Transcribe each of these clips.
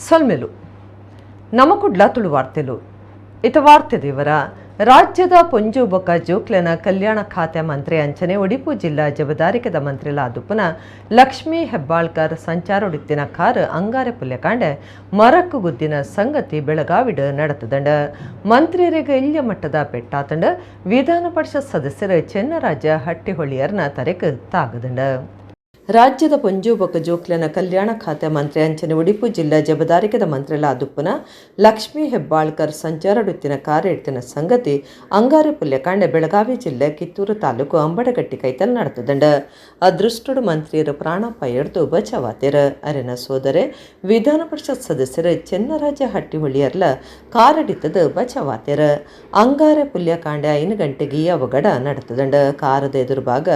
ಸೊಲ್ಮೆಲು ನಮಕುಡ್ಲ ತುಳು ವಾರ್ತೆಲು. ಇತ ವಾರ್ತೆ ದೇವರ. ರಾಜ್ಯದ ಪೊಂಜು ಬೊಕ್ಕ ಜೋಕ್ಲೆನ ಕಲ್ಯಾಣ ಖಾತೆ ಮಂತ್ರಿ ಅಂಚನೆ ಒಡಿಪು ಜಿಲ್ಲಾ ಜಬದಾರಿಕೆದ ಮಂತ್ರಿಲಾದುಪ್ಪುನ ಲಕ್ಷ್ಮೀ ಹೆಬ್ಬಾಳ್ಕರ್ ಸಂಚಾರೊಡಿತ್ತಿನ ಕಾರ್ ಅಂಗಾರೆ ಪುಲ್ಯಕಾಂಡೆ ಮರಕ್ಕು ಗುದ್ದಿನ ಸಂಗತಿ ಬೆಳಗಾವಿಡ್ ನಡತದಂಡ. ಮಂತ್ರಿಯರಿಗೆ ಎಲ್ಯ ಮಟ್ಟದ ಪೆಟ್ಟಾತಂಡ. ವಿಧಾನ ಪರಿಷತ್ ಸದಸ್ಯರು ಚೆನ್ನರಾಜ ಹಟ್ಟಿಹೊಳಿಯರ್ನ ತರೆಕ್ ತಾಗದಂಡ. ರಾಜ್ಯದ ಪೊಂಜು ಬೊಕ್ಕ ಜೋಕ್ಲೆನ ಕಲ್ಯಾಣ ಖಾತೆ ಮಂತ್ರಿ ಅಂಚನೆ ಒಡಿಪು ಜಿಲ್ಲಾ ಜಬದಾರಿಕೆದ ಮಂತ್ರಿಲಾದುಪ್ಪುನ ಲಕ್ಷ್ಮೀ ಹೆಬ್ಬಾಳ್ಕರ್ ಸಂಚಾರಡುತ್ತಿನ ಕಾರ್ ಎಡ್ತಿನ ಸಂಗತಿ ಅಂಗಾರೆ ಪುಲ್ಯಕಾಂಡೆ ಬೆಳಗಾವಿ ಜಿಲ್ಲೆ ಕಿತ್ತೂರು ತಾಲೂಕು ಅಂಬಡಗಟ್ಟಿ ಕೈತಲ್ ನಡತದಂಡ. ಅದೃಷ್ಟಡು ಮಂತ್ರಿಯರು ಪ್ರಾಣಾಪಾಯಡ್ದು ಬಚಾವಾತೆರ್. ಅರೆನ ಸೋದರೆ ವಿಧಾನ ಪರಿಷತ್ ಸದಸ್ಯರು ಚೆನ್ನರಾಜ ಹಟ್ಟಿಹೊಳಿಯರ್ಲ ಕಾರಡಿತದ ಬಚಾವಾತೆರ್. ಅಂಗಾರೆ ಪುಲ್ಯಕಾಂಡೆ 5 ಗಂಟೆಗೆ ಈ ಅವಘಡ ನಡತದಂಡ. ಕಾರದ ಎದುರುಭಾಗ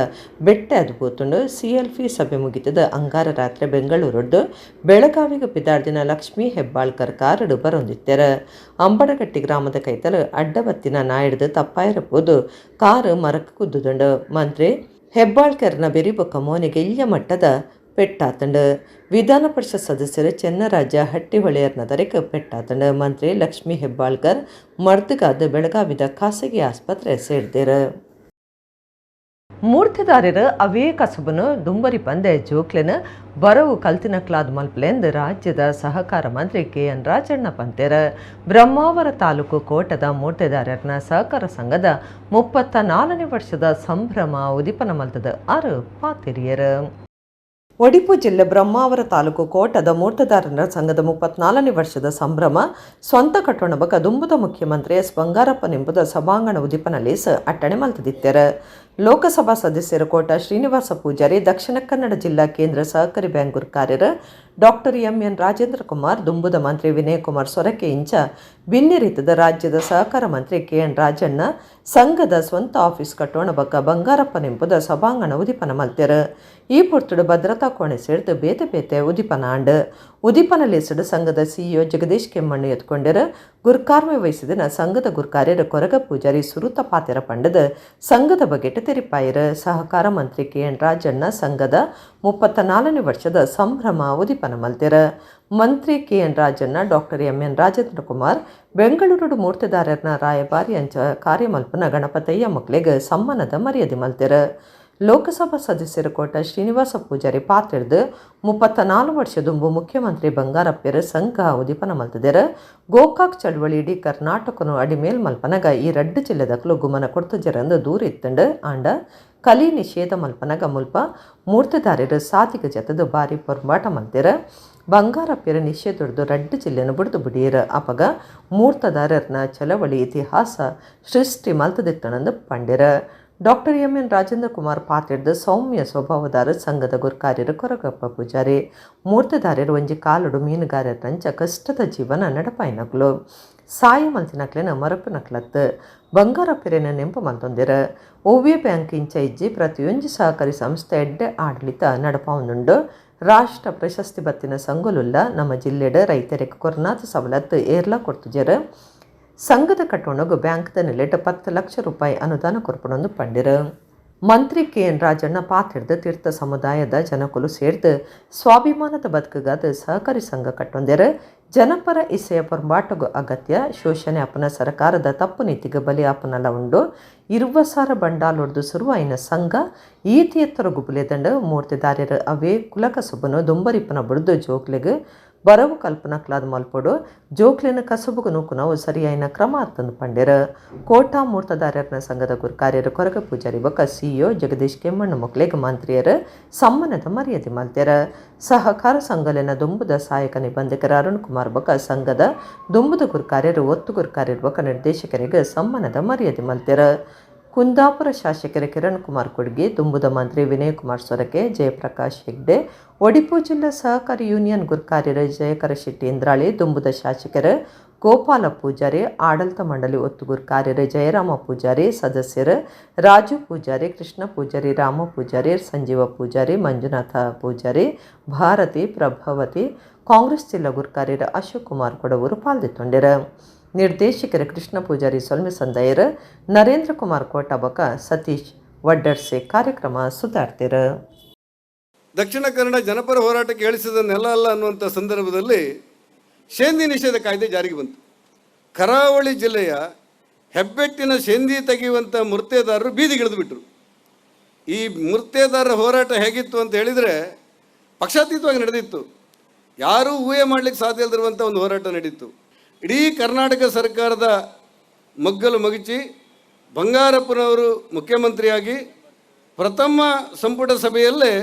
ಬೆಟ್ಟೆ ಅದು ಪೋತುಂಡು. ಸಿಎಲ್ಪಿ ಸಭೆ ಮುಗಿತದ ಅಂಗಾರ ರಾತ್ರಿ ಬೆಂಗಳೂರುಡ್ದು ಬೆಳಗಾವಿಗೆ ಪಿದಾಡ್ದಿನ ಲಕ್ಷ್ಮೀ ಹೆಬ್ಬಾಳ್ಕರ್ ಕಾರಡು ಬರೊಂದಿತ್ತೆರ್. ಅಂಬಡಗಟ್ಟಿ ಗ್ರಾಮದ ಕೈತಲ್ ಅಡ್ಡಬತ್ತಿನ ನಾಯ್ಡ್ದು ತಪ್ಪಾಯಿರಪೋದು ಕಾರು ಮರಕ್ ಕುದ್ದುದುಂಡು. ಮಂತ್ರಿ ಹೆಬ್ಬಾಳ್ಕರ್ನ ಬೆರಿಬೊಕ್ಕ ಮೋನೆಗೆ ಎಲ್ಯ ಮಟ್ಟದ ಪೆಟ್ಟಾತಂಡು. ವಿಧಾನ ಪರಿಷತ್ ಸದಸ್ಯರು ಚೆನ್ನರಾಜ ಹಟ್ಟಿಹೊಳೆಯರ್ನ ತರೆಕ್ ಪೆಟ್ಟಾತಂಡು. ಮಂತ್ರಿ ಲಕ್ಷ್ಮೀ ಹೆಬ್ಬಾಳ್ಕರ್ ಮರ್ದುಗಾದ್ ಬೆಳಗಾವಿದ ಖಾಸಗಿ ಆಸ್ಪತ್ರೆ ಸೇರ್ದೆರ್. ಮೂರ್ತಿದಾರರು ಅವೇ ಕಸಬನು ದುಂಬರಿ ಪಂದೆ ಜೋಕ್ಲೆನ ಬರವು ಕಲ್ತಿನಕ್ಲಾದ್ ಮಲ್ಪಲೆಂದು ರಾಜ್ಯದ ಸಹಕಾರ ಮಂತ್ರಿ ಕೆ ಎನ್ ರಾಜಣ್ಣ ಪಂತೆರ್. ಬ್ರಹ್ಮಾವರ ತಾಲೂಕು ಕೋಟದ ಮೂರ್ತಿದಾರರನ ಸಹಕಾರ ಸಂಘದ 34ನೇ ವರ್ಷದ ಸಂಭ್ರಮ ಉದಿಪನ ಮಲ್ತದ ಆರು ಪಾತೆರಿಯರು. ಒಡಿಪು ಜಿಲ್ಲೆ ಬ್ರಹ್ಮಾವರ ತಾಲೂಕು ಕೋಟದ ಮೂರ್ತದಾರರ ಸಂಘದ 34ನೇ ವರ್ಷದ ಸಂಭ್ರಮ ಸ್ವಂತ ಕಟ್ಟೋಣ ಬೊಕ್ಕ ದುಂಬುದ ಮುಖ್ಯಮಂತ್ರಿ ಎಸ್ ಬಂಗಾರಪ್ಪ ನಿಂಬುದ ಸಭಾಂಗಣ ಉದಿಪನ ಲೇಸ್ ಅಟ್ಟಣೆ ಮಲ್ತದಿತ್ತೆರ್. ಲೋಕಸಭಾ ಸದಸ್ಯರು ಕೋಟ ಶ್ರೀನಿವಾಸ ಪೂಜಾರಿ, ದಕ್ಷಿಣ ಕನ್ನಡ ಜಿಲ್ಲಾ ಕೇಂದ್ರ ಸಹಕಾರಿ ಬ್ಯಾಂಕ್ ಗುರ್ಕಾರ್ಯರು ಡಾಕ್ಟರ್ ಎಂ ಎನ್ ರಾಜೇಂದ್ರ ಕುಮಾರ್, ದುಂಬುದ ಮಂತ್ರಿ ವಿನಯ್ ಕುಮಾರ್ ಸೊರಕೆ ಇಂಚ ಬಿನ್ನೆರಿತದ ರಾಜ್ಯದ ಸಹಕಾರ ಮಂತ್ರಿ ಕೆ ಎನ್ ರಾಜಣ್ಣ ಸಂಘದ ಸ್ವಂತ ಆಫೀಸ್ ಕಟ್ಟೋಣ ಬೊಕ್ಕ ಬಂಗಾರಪ್ಪ ನಿಂಪುದ ಸಭಾಂಗಣ ಉದಿಪನ ಮಲ್ತೆರ್. ಈ ಪೊರ್ತುಡು ಭದ್ರತಾ ಕೋಣೆ ಸೇರ್ದು ಬೇತೆ ಬೇತೆ ಉದಿಪನ ಆಂಡ್. ಉದಿಪನ ಲೇಸಡು ಸಂಘದ ಸಿಇಒ ಜಗದೀಶ್ ಕೆಮ್ಮಣ್ಣು ಎತ್ಕೊಂಡೆರ್. ಗುರ್ಕಾರ್ಮೆ ವಹಿಸಿದಿನ ಸಂಘದ ಗುರ್ಕಾರ್ಯರು ಕೊರಗ ಪೂಜಾರಿ ಸುರುತ ಪಾತೆರ ಪಂಡದ ಸಂಘದ ಬಗೆಟ್ ತೆರಿಪಾಯರು. ಸಹಕಾರ ಮಂತ್ರಿ ಕೆ ಎನ್ ರಾಜಣ್ಣ ಸಂಘದ 34ನೇ ವರ್ಷದ ಸಂಭ್ರಮ ಉದಿಪನ ಮಲ್ತೆರ್. ಮಂತ್ರಿ K N Rajanna, doctor M N Rajendra Kumar, Bengaluru ಮೂರ್ತಿದಾರರ್ನ ರಾಯಭಾರಿ ಅಂಚ ಕಾರ್ಯಮಲ್ಪನ ಗಣಪತಯ್ಯ ಮಕ್ಳಿಗೆ ಸಮ್ಮಾನದ ಮರ್ಯಾದೆ ಮಲ್ತೆರ್. ಲೋಕಸಭಾ ಸದಸ್ಯರು ಕೋಟ ಶ್ರೀನಿವಾಸ ಪೂಜಾರಿ ಪಾತೆರ್ದು, 34 ವರ್ಷ ದುಂಬು ಮುಖ್ಯಮಂತ್ರಿ ಬಂಗಾರಪ್ಪೆರ್ ಸಂಘ ಉದಿಪನ ಮಲ್ತದೆರ್. ಗೋಕಾಕ್ ಚಳವಳಿ ಇಡೀ ಕರ್ನಾಟಕನು ಅಡಿಮೇಲ್ ಮಲ್ಪನಗ ಈ ರಡ್ಡು ಜಿಲ್ಲೆದಕ್ಲು ಗುಮನ ಕೊಡ್ತಜರಂದು ದೂರ ಇತ್ತಂಡು. ಆಂಡ ಕಲಿ ನಿಷೇಧ ಮಲ್ಪನಗ ಮುಲ್ಪ ಮೂರ್ತಿದಾರರು ಸಾದಿಗ ಜತದ ಬಾರಿ ಪೊರ್ಂಬಾಟ ಮಲ್ತೆರ್. ಬಂಗಾರಪ್ಪೆರ ನಿಷೇಧೊಡ್ದು ರಡ್ಡು ಜಿಲ್ಲೆನು ಬುಡ್ದು ಬುಡಿಯರ್. ಅಪಗ ಮೂರ್ತದಾರರ್ನ ಚಳವಳಿ ಇತಿಹಾಸ ಸೃಷ್ಟಿ ಮಲ್ತದಿತ್ತಣಂದು ಪಂಡೆರ್. ಡಾಕ್ಟರ್ ಎಂ ಎನ್ ರಾಜೇಂದ್ರ ಕುಮಾರ್ ಪಾತೆರ್ದು, ಸೌಮ್ಯ ಸ್ವಭಾವದಾರ ಸಂಘದ ಗುರ್ಕಾರ್ಯರು ಕೊರಗಪ್ಪ ಪೂಜಾರಿ. ಮೂರ್ತಿದಾರರು ಒಂಜಿ ಕಾಲುಡು ಮೀನುಗಾರರಂಚ ಕಷ್ಟದ ಜೀವನ ನಡಪಾಯಿನಕ್ಲು. ಸಾಯ ಮಲ್ತಿನಕ್ಲೆನ ಮರಪುನಕ್ಲತ್ತು. ಬಂಗಾರಪ್ಪೆರೆನ ನೆಂಪು ಮಲ್ತೊಂದೆರ್. ಒವ್ವೇ ಬ್ಯಾಂಕ್ ಇಂಚ ಇಜ್ಜಿ, ಪ್ರತಿಯೊಂಜಿ ಸಹಕಾರಿ ಸಂಸ್ಥೆ ಎಡ್ಡೆ ಆಡಳಿತ ನಡಪಾವೊಂದುಂಡು. ರಾಷ್ಟ್ರ ಪ್ರಶಸ್ತಿ ಬತ್ತಿನ ಸಂಘಲುಲ್ಲ. ನಮ್ಮ ಜಿಲ್ಲೆಡ್ ರೈತರಿಗೆ ಕೊರ್ನಾತ ಸವಲತ್ತು ಏರ್ಲಾ ಕೊರ್ತುಜೆರ್. ಸಂಘದ ಕಟ್ಟೋಣಗು ಬ್ಯಾಂಕ್ದ ನೆಲೆಟ್ 10 ಲಕ್ಷ ರೂಪಾಯಿ ಅನುದಾನ ಕೊರ್ಪಣೊಂದು ಪಂಡೆರ್. ಮಂತ್ರಿ ಕೆ ಎನ್ ರಾಜಣ್ಣ ಪಾತೆರ್ದು, ತೀರ್ಥ ಸಮುದಾಯದ ಜನಕುಲು ಸೇರ್ದು ಸ್ವಾಭಿಮಾನದ ಬದುಕುಗಾದ ಸಹಕಾರಿ ಸಂಘ ಕಟ್ಟೊಂದೆರ್. ಜನಪರ ಇಸೆಯ ಪೊರ್ಂಬಾಟಗು ಅಗತ್ಯ. ಶೋಷಣೆ ಅಪನ ಸರ್ಕಾರದ ತಪ್ಪು ನೀತಿಗೆ ಬಲಿ ಆಪನಲ ಉಂಡು. 20,000 ಬಂಡಾಲೊಡ್ದು ಶುರುವಾಯಿನ ಸಂಘ ಈತಿ ಎತ್ತರ ಗುಬುಲೆದಂಡು. ಮೂರ್ತಿದಾರ್ಯರು ಅವೇ ಕುಲಕಸುಬನು ದುಂಬರಿಪನ ಬುಡ್ದು ಜೋಕ್ಲೆಗ್ ಬರವು ಕಲ್ಪನಕ್ಲಾದ್ ಮಲ್ಪೊಡು. ಜೋಕ್ಲೆನ ಕಸಬುಗು ನೂಕುನವು ಸರಿಯಾಯಿನ ಕ್ರಮ ಅತ್ತಂದು ಪಂಡೆರ್. ಕೋಟಾ ಮೂರ್ತದಾರರ್ನ ಸಂಘದ ಗುರ್ಕಾರ್ಯರು ಕೊರಗ ಪೂಜಾರಿ ಬೊಕ್ಕ ಸಿಇಒ ಜಗದೀಶ್ ಕೆಮ್ಮಣ್ಣು ಮೊಕ್ಲೆಗ್ ಮಂತ್ರಿಯರು ಸಮ್ಮಾನದ ಮರ್ಯಾದೆ ಮಲ್ತೆರ್. ಸಹಕಾರ ಸಂಘಲೆನ ದುಂಬುದ ಸಹಾಯಕ ನಿಬಂಧಕರ ಅರುಣ್ ಕುಮಾರ್ ಬೊಕ್ಕ ಸಂಘದ ದುಂಬುದ ಗುರ್ಕಾರ್ಯರು, ಒತ್ತು ಗುರ್ಕಾರ್ಯರು ಬೊಕ್ಕ ನಿರ್ದೇಶಕರಿಗೆ ಸಮ್ಮಾನದ ಮರ್ಯಾದೆ ಮಲ್ತೆರ್. ಕುಂದಾಪುರ ಶಾಸಕರ ಕಿರಣ್ ಕುಮಾರ್ ಕೊಡ್ಗಿ, ದುಂಬುದ ಮಂತ್ರಿ ವಿನಯ್ ಕುಮಾರ್ ಸೊರಕೆ, ಜಯಪ್ರಕಾಶ್ ಹೆಗ್ಡೆ, ಒಡಿಪು ಜಿಲ್ಲಾ ಸಹಕಾರಿ ಯೂನಿಯನ್ ಗುರ್ಕಾರ್ಯರು ಜಯಕರ ಶೆಟ್ಟಿ ಇಂದ್ರಾಳಿ, ದುಂಬುದ ಶಾಸಕರು ಗೋಪಾಲ ಪೂಜಾರಿ, ಆಡಳಿತ ಮಂಡಳಿ ಒತ್ತು ಗುರ್ಕಾರ್ಯರು ಜಯರಾಮ ಪೂಜಾರಿ, ಸದಸ್ಯರು ರಾಜು ಪೂಜಾರಿ, ಕೃಷ್ಣ ಪೂಜಾರಿ, ರಾಮ ಪೂಜಾರಿ, ಸಂಜೀವ ಪೂಜಾರಿ, ಮಂಜುನಾಥ ಪೂಜಾರಿ, ಭಾರತಿ, ಪ್ರಭಾವತಿ, ಕಾಂಗ್ರೆಸ್ ಜಿಲ್ಲಾ ಗುರ್ಕಾರ್ಯರು ಅಶೋಕ್ ಕುಮಾರ್ ಕೊಡವೂರು ಪಾಲ್ದಿತ್ತೊಂಡೆರ್. ನಿರ್ದೇಶಕರು ಕೃಷ್ಣ ಪೂಜಾರಿ ಸೊಲ್ಮೆ ಸಂದಯರು. ನರೇಂದ್ರ ಕುಮಾರ್ ಕೋಟಬಕ, ಸತೀಶ್ ವಡ್ಡರ್ಸೆ ಕಾರ್ಯಕ್ರಮ ಸುಧಾರ್ತಿರು. ದಕ್ಷಿಣ ಕನ್ನಡ ಜನಪರ ಹೋರಾಟಕ್ಕೆ ಹೇಳಿಸಿದ ನೆಲ ಅಲ್ಲ ಅನ್ನುವಂಥ ಸಂದರ್ಭದಲ್ಲಿ ಶೇಂದಿ ನಿಷೇಧ ಕಾಯ್ದೆ ಜಾರಿಗೆ ಬಂತು. ಕರಾವಳಿ ಜಿಲ್ಲೆಯ ಹೆಬ್ಬೆಟ್ಟಿನ ಶೇಂದಿ ತೆಗೆಯುವಂಥ ಮುರ್ತೆದಾರರು ಬೀದಿಗಿಳಿದು ಬಿಟ್ಟರು. ಈ ಮುರ್ತೆದಾರರ ಹೋರಾಟ ಹೇಗಿತ್ತು ಅಂತ ಹೇಳಿದರೆ ಪಕ್ಷಾತೀತವಾಗಿ ನಡೆದಿತ್ತು. ಯಾರೂ ಊಹೆ ಮಾಡಲಿಕ್ಕೆ ಸಾಧ್ಯ ಇಲ್ಲದಿರುವಂಥ ಒಂದು ಹೋರಾಟ ನಡೀತು. ಇಡೀ ಕರ್ನಾಟಕ ಸರ್ಕಾರದ ಮಗ್ಗಲು ಮಗುಚಿ ಬಂಗಾರಪ್ಪನವರು ಮುಖ್ಯಮಂತ್ರಿಯಾಗಿ ಪ್ರಥಮ ಸಂಪುಟ ಸಭೆಯಲ್ಲೇ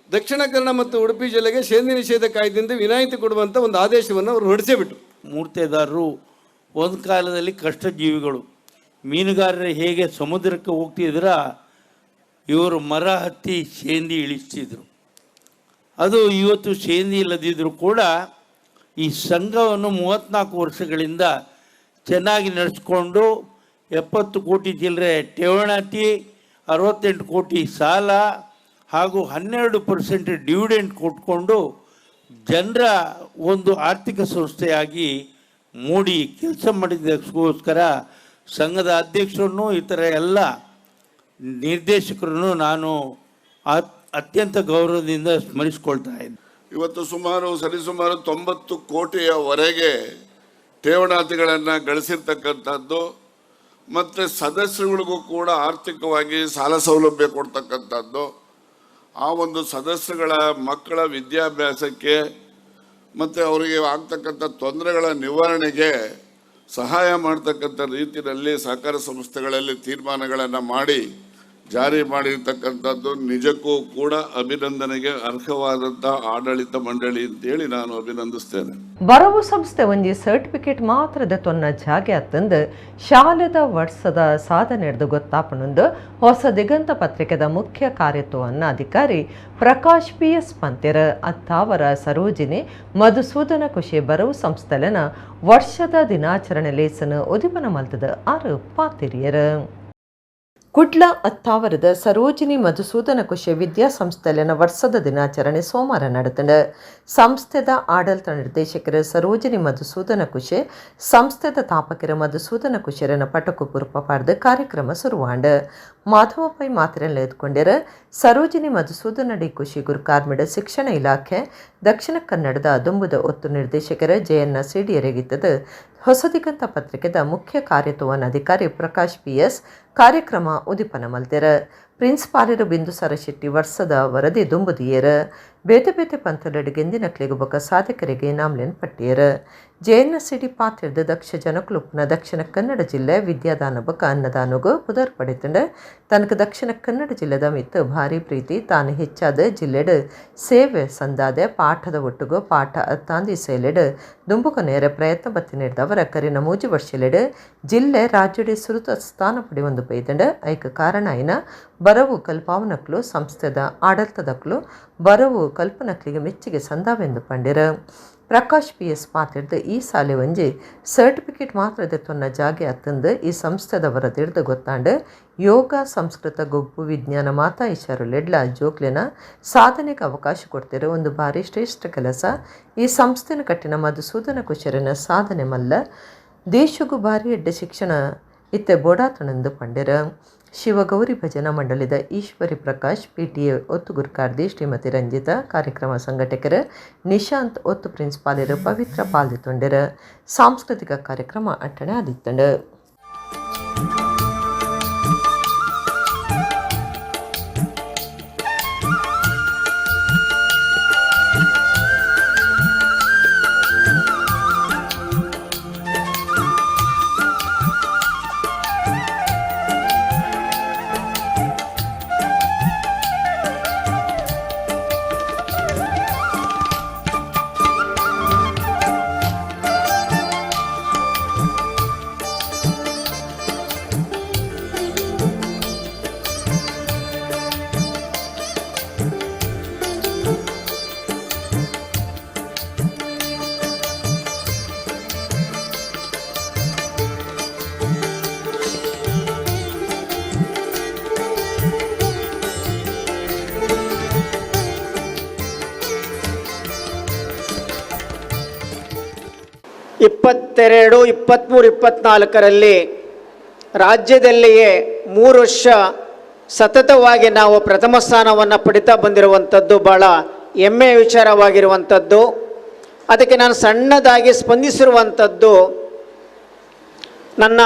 ದಕ್ಷಿಣ ಕನ್ನಡ ಮತ್ತು ಉಡುಪಿ ಜಿಲ್ಲೆಗೆ ಶೇಂದಿ ನಿಷೇಧ ಕಾಯ್ದೆಯಿಂದ ವಿನಾಯಿತಿ ಕೊಡುವಂಥ ಒಂದು ಆದೇಶವನ್ನು ಅವರು ಹೊರಡಿಸೇ ಬಿಟ್ಟರು. ಮೂರ್ತೆದಾರರು ಒಂದು ಕಾಲದಲ್ಲಿ ಕಷ್ಟ ಜೀವಿಗಳು. ಮೀನುಗಾರರು ಹೇಗೆ ಸಮುದ್ರಕ್ಕೆ ಹೋಗ್ತಿದ್ರ, ಇವರು ಮರ ಹತ್ತಿ ಶೇಂದಿ ಇಳಿಸ್ತಿದ್ರು. ಅದು ಇವತ್ತು ಶೇಂದಿ ಇಲ್ಲದಿದ್ದರೂ ಕೂಡ ಈ ಸಂಘವನ್ನು 34 ವರ್ಷಗಳಿಂದ ಚೆನ್ನಾಗಿ ನಡೆಸ್ಕೊಂಡು 70 ಕೋಟಿ ಚಿಲ್ಲರೆ ಠೇವಣಾತಿ, 68 ಕೋಟಿ ಸಾಲ ಹಾಗೂ 12% ಡಿವಿಡೆಂಡ್ ಕೊಟ್ಕೊಂಡು ಜನರ ಒಂದು ಆರ್ಥಿಕ ಸಂಸ್ಥೆಯಾಗಿ ಮೂಡಿ ಕೆಲಸ ಮಾಡಿದ್ದಕ್ಕೋಸ್ಕರ ಸಂಘದ ಅಧ್ಯಕ್ಷರನ್ನು ಇತರ ಎಲ್ಲ ನಿರ್ದೇಶಕರನ್ನು ನಾನು ಅತ್ಯಂತ ಗೌರವದಿಂದ ಸ್ಮರಿಸ್ಕೊಳ್ತಾ ಇದ್ದೆ. ಇವತ್ತು ಸರಿಸುಮಾರು 90 ಕೋಟಿಯವರೆಗೆ ಠೇವಣಾತಿಗಳನ್ನು ಗಳಿಸಿರ್ತಕ್ಕಂಥದ್ದು ಮತ್ತು ಸದಸ್ಯರುಗಳಿಗೂ ಕೂಡ ಆರ್ಥಿಕವಾಗಿ ಸಾಲ ಸೌಲಭ್ಯ ಕೊಡ್ತಕ್ಕಂಥದ್ದು, ಆ ಒಂದು ಸದಸ್ಯರುಗಳ ಮಕ್ಕಳ ವಿದ್ಯಾಭ್ಯಾಸಕ್ಕೆ ಮತ್ತು ಅವರಿಗೆ ಆಗ್ತಕ್ಕಂಥ ತೊಂದರೆಗಳ ನಿವಾರಣೆಗೆ ಸಹಾಯ ಮಾಡ್ತಕ್ಕಂಥ ರೀತಿಯಲ್ಲಿ ಸಹಕಾರ ಸಂಸ್ಥೆಗಳಲ್ಲಿ ತೀರ್ಮಾನಗಳನ್ನು ಮಾಡಿ ಜಾರಿ ಮಾಡಿರ್ತಕ್ಕಂಥದ್ದು ನಿಜಕ್ಕೂ ಕೂಡ ಅಭಿನಂದನೆಗೆ ಅರ್ಹವಾದಂಥ ಆಡಳಿತ ಮಂಡಳಿ ಅಂತೇಳಿ ನಾನು ಅಭಿನಂದಿಸ್ತೇನೆ. ಬರವು ಸಂಸ್ಥೆ ಒಂಜಿ ಸರ್ಟಿಫಿಕೇಟ್ ಮಾತ್ರದ ತೊನ್ನ ಜಾಗೆ ಅತ್ತಂದು ಶಾಲೆದ ವರ್ಷದ ಸಾಧನೆ ಹಿಡಿದು ಗೊತ್ತಾಪಣೊಂದು ಹೊಸ ದಿಗಂತ ಪತ್ರಿಕೆದ ಮುಖ್ಯ ಕಾರ್ಯತ್ವವನ್ನು ಅಧಿಕಾರಿ ಪ್ರಕಾಶ್ ಪಿ ಎಸ್ ಪಂತೆರ. ಅತ್ತಾವರ ಸರೋಜಿನಿ ಮಧುಸೂದನ ಖುಷಿ ಬರವು ಸಂಸ್ಥೆಲೆನ ವರ್ಷದ ದಿನಾಚರಣೆ ಲೇಸನ ಉದಿಪನ ಮಲ್ತದ ಆರು ಪಾತಿರಿಯರು. ಕುಡ್ಲ ಅತ್ತಾವರದ ಸರೋಜಿನಿ ಮಧುಸೂದನ ಕುಶಿ ವಿದ್ಯಾಸಂಸ್ಥೆಲೆನ ವರ್ಷದ ದಿನಾಚರಣೆ ಸೋಮವಾರ ನಡೆತಂಡು. ಸಂಸ್ಥೆದ ಆಡಳಿತ ನಿರ್ದೇಶಕರು ಸರೋಜಿನಿ ಮಧುಸೂದನ ಕುಶೆ, ಸಂಸ್ಥೆದ ತಾಪಕರ ಮಧುಸೂದನ ಕುಶರನ ಪಟಕು ಪುರುಪ ಪಾಡ್ದು ಕಾರ್ಯಕ್ರಮ ಶುರುವಾಂಡ್. ಮಾಧವ ಪೈ ಮಾತ್ರೆಲ್ಲ ಎದ್ಕೊಂಡಿರ. ಸರೋಜಿನಿ ಮಧುಸೂದನ ಡಿ ಕುಶಿ ಗುರುಕಾರ್ಮಿಡ ಶಿಕ್ಷಣ ಇಲಾಖೆ ದಕ್ಷಿಣ ಕನ್ನಡದ ದುಂಬುದ ಒತ್ತು ನಿರ್ದೇಶಕರ ಜಯನ್ನ ಸಿಡಿಯರೆಗಿತ್ತದು. ಹೊಸದಿಗಂತ ಪತ್ರಿಕೆದ ಮುಖ್ಯ ಕಾರ್ಯತ್ವನ ಅಧಿಕಾರಿ ಪ್ರಕಾಶ್ ಪಿ ಎಸ್ ಕಾರ್ಯಕ್ರಮ ಉದಿಪನ ಮಲ್ತೆರ. ಪ್ರಿನ್ಸಿಪಾಲರು ಬಿಂದುಸಾರ ಶೆಟ್ಟಿ ವರ್ಷದ ವರದಿ ದುಂಬುದಿಯೇರ. ಬೇತೆ ಬೇತೆ ಪಂಥಲಡು ಗೆಂದಿನಕ್ಲೆಗು ಬೊಕ ಸಾಧಕರಿಗೆ ನಾಮ್ಲೆನ್ ಪಟ್ಟಿಯರ. ಜೆಎನ್ ಸಿಡಿ ಪಾತ್ರದ ದಕ್ಷ ಜನಕುಲುಪ್ನ ದಕ್ಷಿಣ ಕನ್ನಡ ಜಿಲ್ಲೆ ವಿದ್ಯಾದಾನ ಬೊಕ ಅನ್ನದಾನಗು ಪುದರ್ ಪಡೆತಂಡ. ತನಕ ದಕ್ಷಿಣ ಕನ್ನಡ ಜಿಲ್ಲೆದ ಮಿತ್ತು ಭಾರಿ ಪ್ರೀತಿ, ತಾನು ಹೆಚ್ಚಾದ ಜಿಲ್ಲೆಡು ಸೇವೆ ಸಂದಾದೆ, ಪಾಠದ ಒಟ್ಟುಗು ಪಾಠ ಅತ್ತಾಂದಿ ಸೇಲೆಡು ದುಂಬುಕ ನೇರ ಪ್ರಯತ್ನ ಬತ್ತಿ ನೀಡಿದವರ ಕರಿನ ಮೂಜಿ ವರ್ಷಲೆಡು ಜಿಲ್ಲೆ ರಾಜ್ಯಡೆ ಸುರುತ ಸ್ಥಾನ ಪಡೆಯೊಂದು ಪೈದಂಡ. ಐಕ ಕಾರಣ ಐನ ಬರವು ಕಲ್ಪಾವನಕ್ಲು ಸಂಸ್ಥೆದ ಆಡಳಿತದಕ್ಲು ಬರವು ಕಲ್ಪನಕ್ಲಿಗೆ ಮೆಚ್ಚುಗೆ ಸಂದಾವೆಂದು ಪಂಡಿರ. ಪ್ರಕಾಶ್ ಪಿ ಎಸ್ ಪಾತಿರ್ದು ಈ ಸಾಲೆ ಒಂಜಿ ಸರ್ಟಿಫಿಕೇಟ್ ಮಾತ್ರ ದೆತ್ತೊನ್ನ ಜಾಗೆ ಅತ್ತಂದು ಈ ಸಂಸ್ಥೆದ ವರದಿರ್ದು ಗೊತ್ತಾಂಡು. ಯೋಗ, ಸಂಸ್ಕೃತ, ಗೊಬ್ಬು, ವಿಜ್ಞಾನ ಮಾತಾ ಇಷಾರುಲೆಡ್ಲ ಜೋಕ್ಲೆನ ಸಾಧನೆಗೆ ಅವಕಾಶ ಕೊಡ್ತಿರೋ ಒಂದು ಭಾರಿ ಶ್ರೇಷ್ಠ ಕೆಲಸ. ಈ ಸಂಸ್ಥೆನ ಕಟ್ಟಿನ ಮಧುಸೂದನ ಕುಶರನ ಸಾಧನೆ ಮಲ್ಲ, ದೇಶಗೂ ಭಾರಿ ಎಡ್ಡೆ ಶಿಕ್ಷಣ ಇತ್ತೆ ಬೋಡಾತಣಂದು ಪಂಡಿರ. ಶಿವಗೌರಿ ಭಜನಾ ಮಂಡಳಿದ ಈಶ್ವರಿ ಪ್ರಕಾಶ್, ಪಿಟಿಎ ಒತ್ತು ಗುರುಕಾರ್ದಿ ಶ್ರೀಮತಿ ರಂಜಿತಾ, ಕಾರ್ಯಕ್ರಮ ಸಂಘಟಕರು ನಿಶಾಂತ್, ಒತ್ತು ಪ್ರಿನ್ಸಿಪಾಲರು ಪವಿತ್ರ ಪಾಲ್ದಿತ್ತೊಂಡಿರ. ಸಾಂಸ್ಕೃತಿಕ ಕಾರ್ಯಕ್ರಮ ಅಟ್ಟಣೆ ಆದಿತ್ತಂಡು. ಇಪ್ಪತ್ತೆರಡು, 23, 24ರಲ್ಲಿ ರಾಜ್ಯದಲ್ಲಿಯೇ 3 ವರ್ಷ ಸತತವಾಗಿ ನಾವು ಪ್ರಥಮ ಸ್ಥಾನವನ್ನು ಪಡಿತಾ ಬಂದಿರುವಂಥದ್ದು ಭಾಳ ಹೆಮ್ಮೆಯ ವಿಚಾರವಾಗಿರುವಂಥದ್ದು. ಅದಕ್ಕೆ ನಾನು ಸಣ್ಣದಾಗಿ ಸ್ಪಂದಿಸಿರುವಂಥದ್ದು ನನ್ನ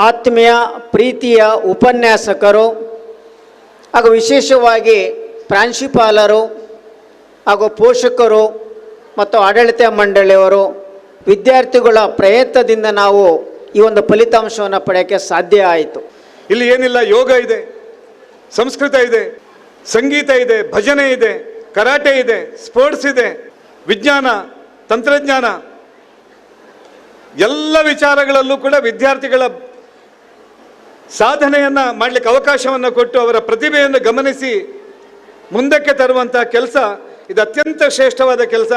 ಆತ್ಮೀಯ ಪ್ರೀತಿಯ ಉಪನ್ಯಾಸಕರು ಹಾಗೂ ವಿಶೇಷವಾಗಿ ಪ್ರಾಂಶುಪಾಲರು ಹಾಗೂ ಪೋಷಕರು ಮತ್ತು ಆಡಳಿತ ಮಂಡಳಿಯವರು, ವಿದ್ಯಾರ್ಥಿಗಳ ಪ್ರಯತ್ನದಿಂದ ನಾವು ಈ ಒಂದು ಫಲಿತಾಂಶವನ್ನು ಪಡೆಯೋಕ್ಕೆ ಸಾಧ್ಯ ಆಯಿತು. ಇಲ್ಲಿ ಏನಿಲ್ಲ, ಯೋಗ ಇದೆ, ಸಂಸ್ಕೃತ ಇದೆ, ಸಂಗೀತ ಇದೆ, ಭಜನೆ ಇದೆ, ಕರಾಟೆ ಇದೆ, ಸ್ಪೋರ್ಟ್ಸ್ ಇದೆ, ವಿಜ್ಞಾನ, ತಂತ್ರಜ್ಞಾನ, ಎಲ್ಲ ವಿಚಾರಗಳಲ್ಲೂ ಕೂಡ ವಿದ್ಯಾರ್ಥಿಗಳ ಸಾಧನೆಯನ್ನು ಮಾಡಲಿಕ್ಕೆ ಅವಕಾಶವನ್ನು ಕೊಟ್ಟು ಅವರ ಪ್ರತಿಭೆಯನ್ನು ಗಮನಿಸಿ ಮುಂದಕ್ಕೆ ತರುವಂಥ ಕೆಲಸ ಇದು ಅತ್ಯಂತ ಶ್ರೇಷ್ಠವಾದ ಕೆಲಸ.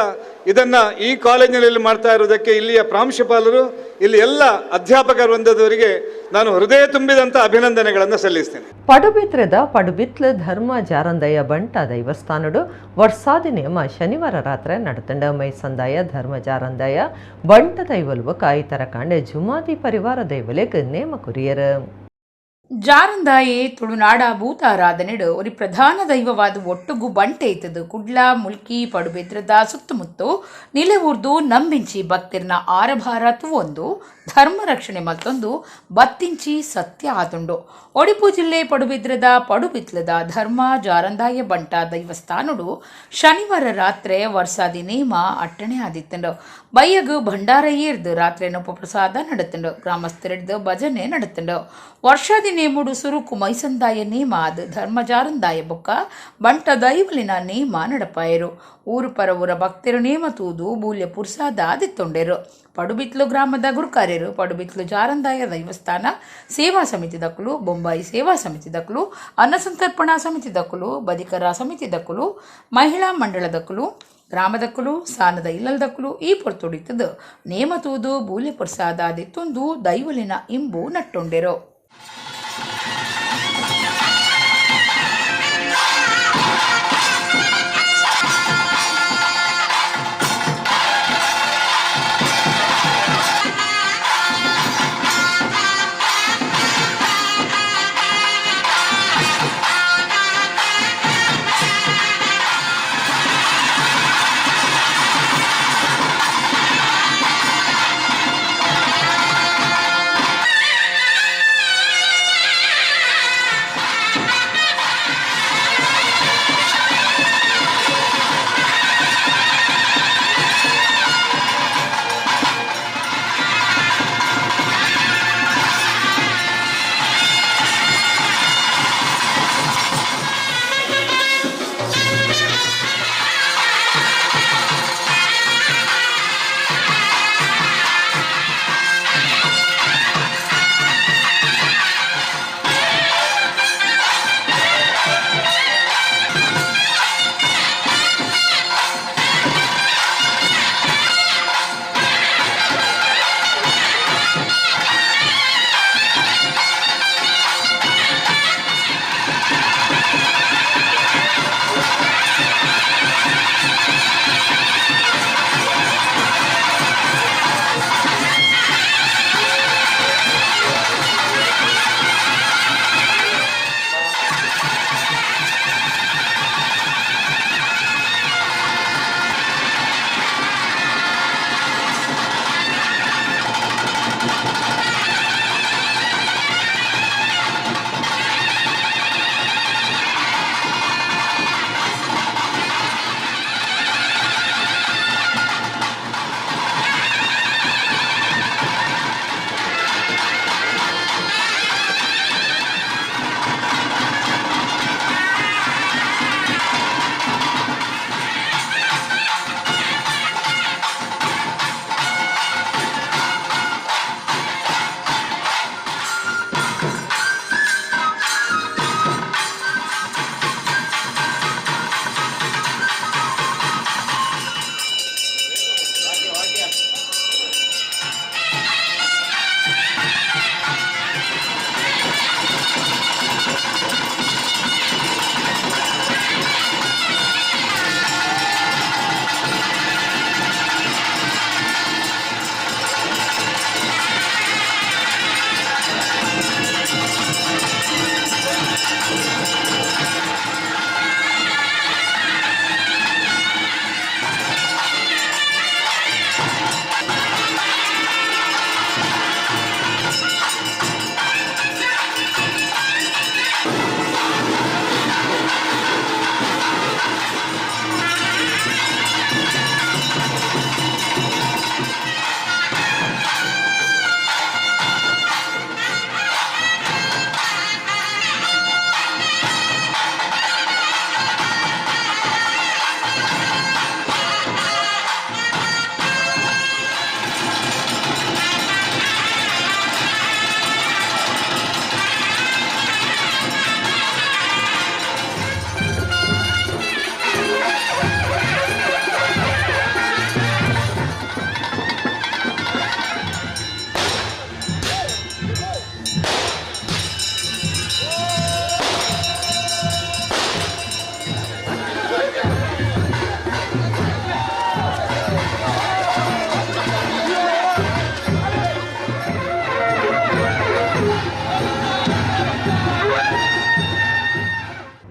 ಇದನ್ನು ಈ ಕಾಲೇಜಿನಲ್ಲಿ ಮಾಡ್ತಾ ಇರೋದಕ್ಕೆ ಇಲ್ಲಿಯ ಪ್ರಾಂಶುಪಾಲರು, ಇಲ್ಲಿ ಎಲ್ಲ ಅಧ್ಯಾಪಕ ವೃಂದದವರಿಗೆ ನಾನು ಹೃದಯ ತುಂಬಿದಂಥ ಅಭಿನಂದನೆಗಳನ್ನು ಸಲ್ಲಿಸ್ತೇನೆ. ಪಡುಬಿತ್ರದ ಪಡುಬಿತ್ಲು ಧರ್ಮ ಜಾರಂದಯ ಬಂಟ ದೈವಸ್ಥಾನಡು ವರ್ಷಾದಿ ನೇಮ ಶನಿವಾರ ರಾತ್ರಿ ನಡತಂಡ. ಮೈಸಂದಾಯ ಧರ್ಮ ಜಾರಂದಯ ಬಂಟ ದೈವಲ್ವ ಇತರ ಕಾಂಡೆ ಜುಮಾದಿ ಪರಿವಾರ ದೈವಲೆಗ್ ನೇಮ ಕುರಿಯರು. ಜಾರಂದಾಯೆ ತುಳುನಾಡ ಭೂತಾರಾಧನೆಡು ಒರಿ ಪ್ರಧಾನ ದೈವವಾದ ಒಟ್ಟುಗು ಬಂಟೆ ಇತ್ತದು. ಕುಡ್ಲ, ಮುಲ್ಕಿ, ಪಡುಬೆದ್ರದ ಸುತ್ತಮುತ್ತು ನಿಲೆಊರ್ದು ನಂಬಿಂಚಿ ಭಕ್ತಿರ್ನ ಆರಭಾರ ತುವೊಂದು ಧರ್ಮ ರಕ್ಷಣೆ ಮತ್ತೊಂದು ಬತ್ತಿಂಚಿ ಸತ್ಯ ಆತುಂಡು. ಒಡಿಪು ಜಿಲ್ಲೆ ಪಡುಬಿದ್ರದ ಪಡುಬಿತ್ಲದ ಧರ್ಮ ಜಾರಂದಾಯ ಬಂಟ ದೈವಸ್ಥಾನಡು ಶನಿವಾರ ರಾತ್ರಿ ವರ್ಷಾದಿ ನೇಮ ಅಟ್ಟಣೆ ಆದಿತ್ತಂಡು. ಬಯ್ಯಗು ಭಂಡಾರ ಏರ್ದು ರಾತ್ರಿ ಪ್ರಸಾದ ನಡತುಂಡು. ಗ್ರಾಮಸ್ಥರಿಡ್ದು ಭಜನೆ ನಡತುಂಡು. ವರ್ಷಾದಿ ನೇಮುಡು ಸುರುಕು ಮೈಸಂದಾಯ ನೇಮ ಅದು ಧರ್ಮಜಾರಂದಾಯ ಬೊಕ್ಕ ಬಂಟ ದೈವಲಿನ ನೇಮ ನಡಪಾಯರು. ಊರು ಪರವೂರ ಭಕ್ತರು ನೇಮ ತೂದು ಬೂಲ್ಯ ಪುರ್ಸಾದ ಆದಿತ್ತೊಂಡೆರು. ಪಡುಬಿತ್ಲು ಗ್ರಾಮದ ಗುರುಕಾರ್ಯರು, ಪಡುಬಿತ್ಲು ಜಾರಂದಾಯ ದೈವಸ್ಥಾನ ಸೇವಾ ಸಮಿತಿ ದಕ್ಕಲು, ಬೊಂಬಾಯಿ ಸೇವಾ ಸಮಿತಿ ದಕ್ಕಲು, ಅನ್ನಸಂತರ್ಪಣಾ ಸಮಿತಿ ದಕ್ಕಲು, ಬದಿಕರ ಸಮಿತಿ ದಕ್ಕಲು, ಮಹಿಳಾ ಮಂಡಳದಕ್ಕಲು, ಗ್ರಾಮದಕ್ಕಲು, ಸಾನದ ಇಲ್ಲಲ್ದಕ್ಕಲು ಈ ಪೊರ್ತುಡಿತದು ನೇಮ ತೂದು ಬೂಲ್ಯ ಪ್ರಸಾದ ಆದಿತ್ತೊಂದು ದೈವಲಿನ ಇಂಬು ನಟ್ಟೊಂಡೆರು.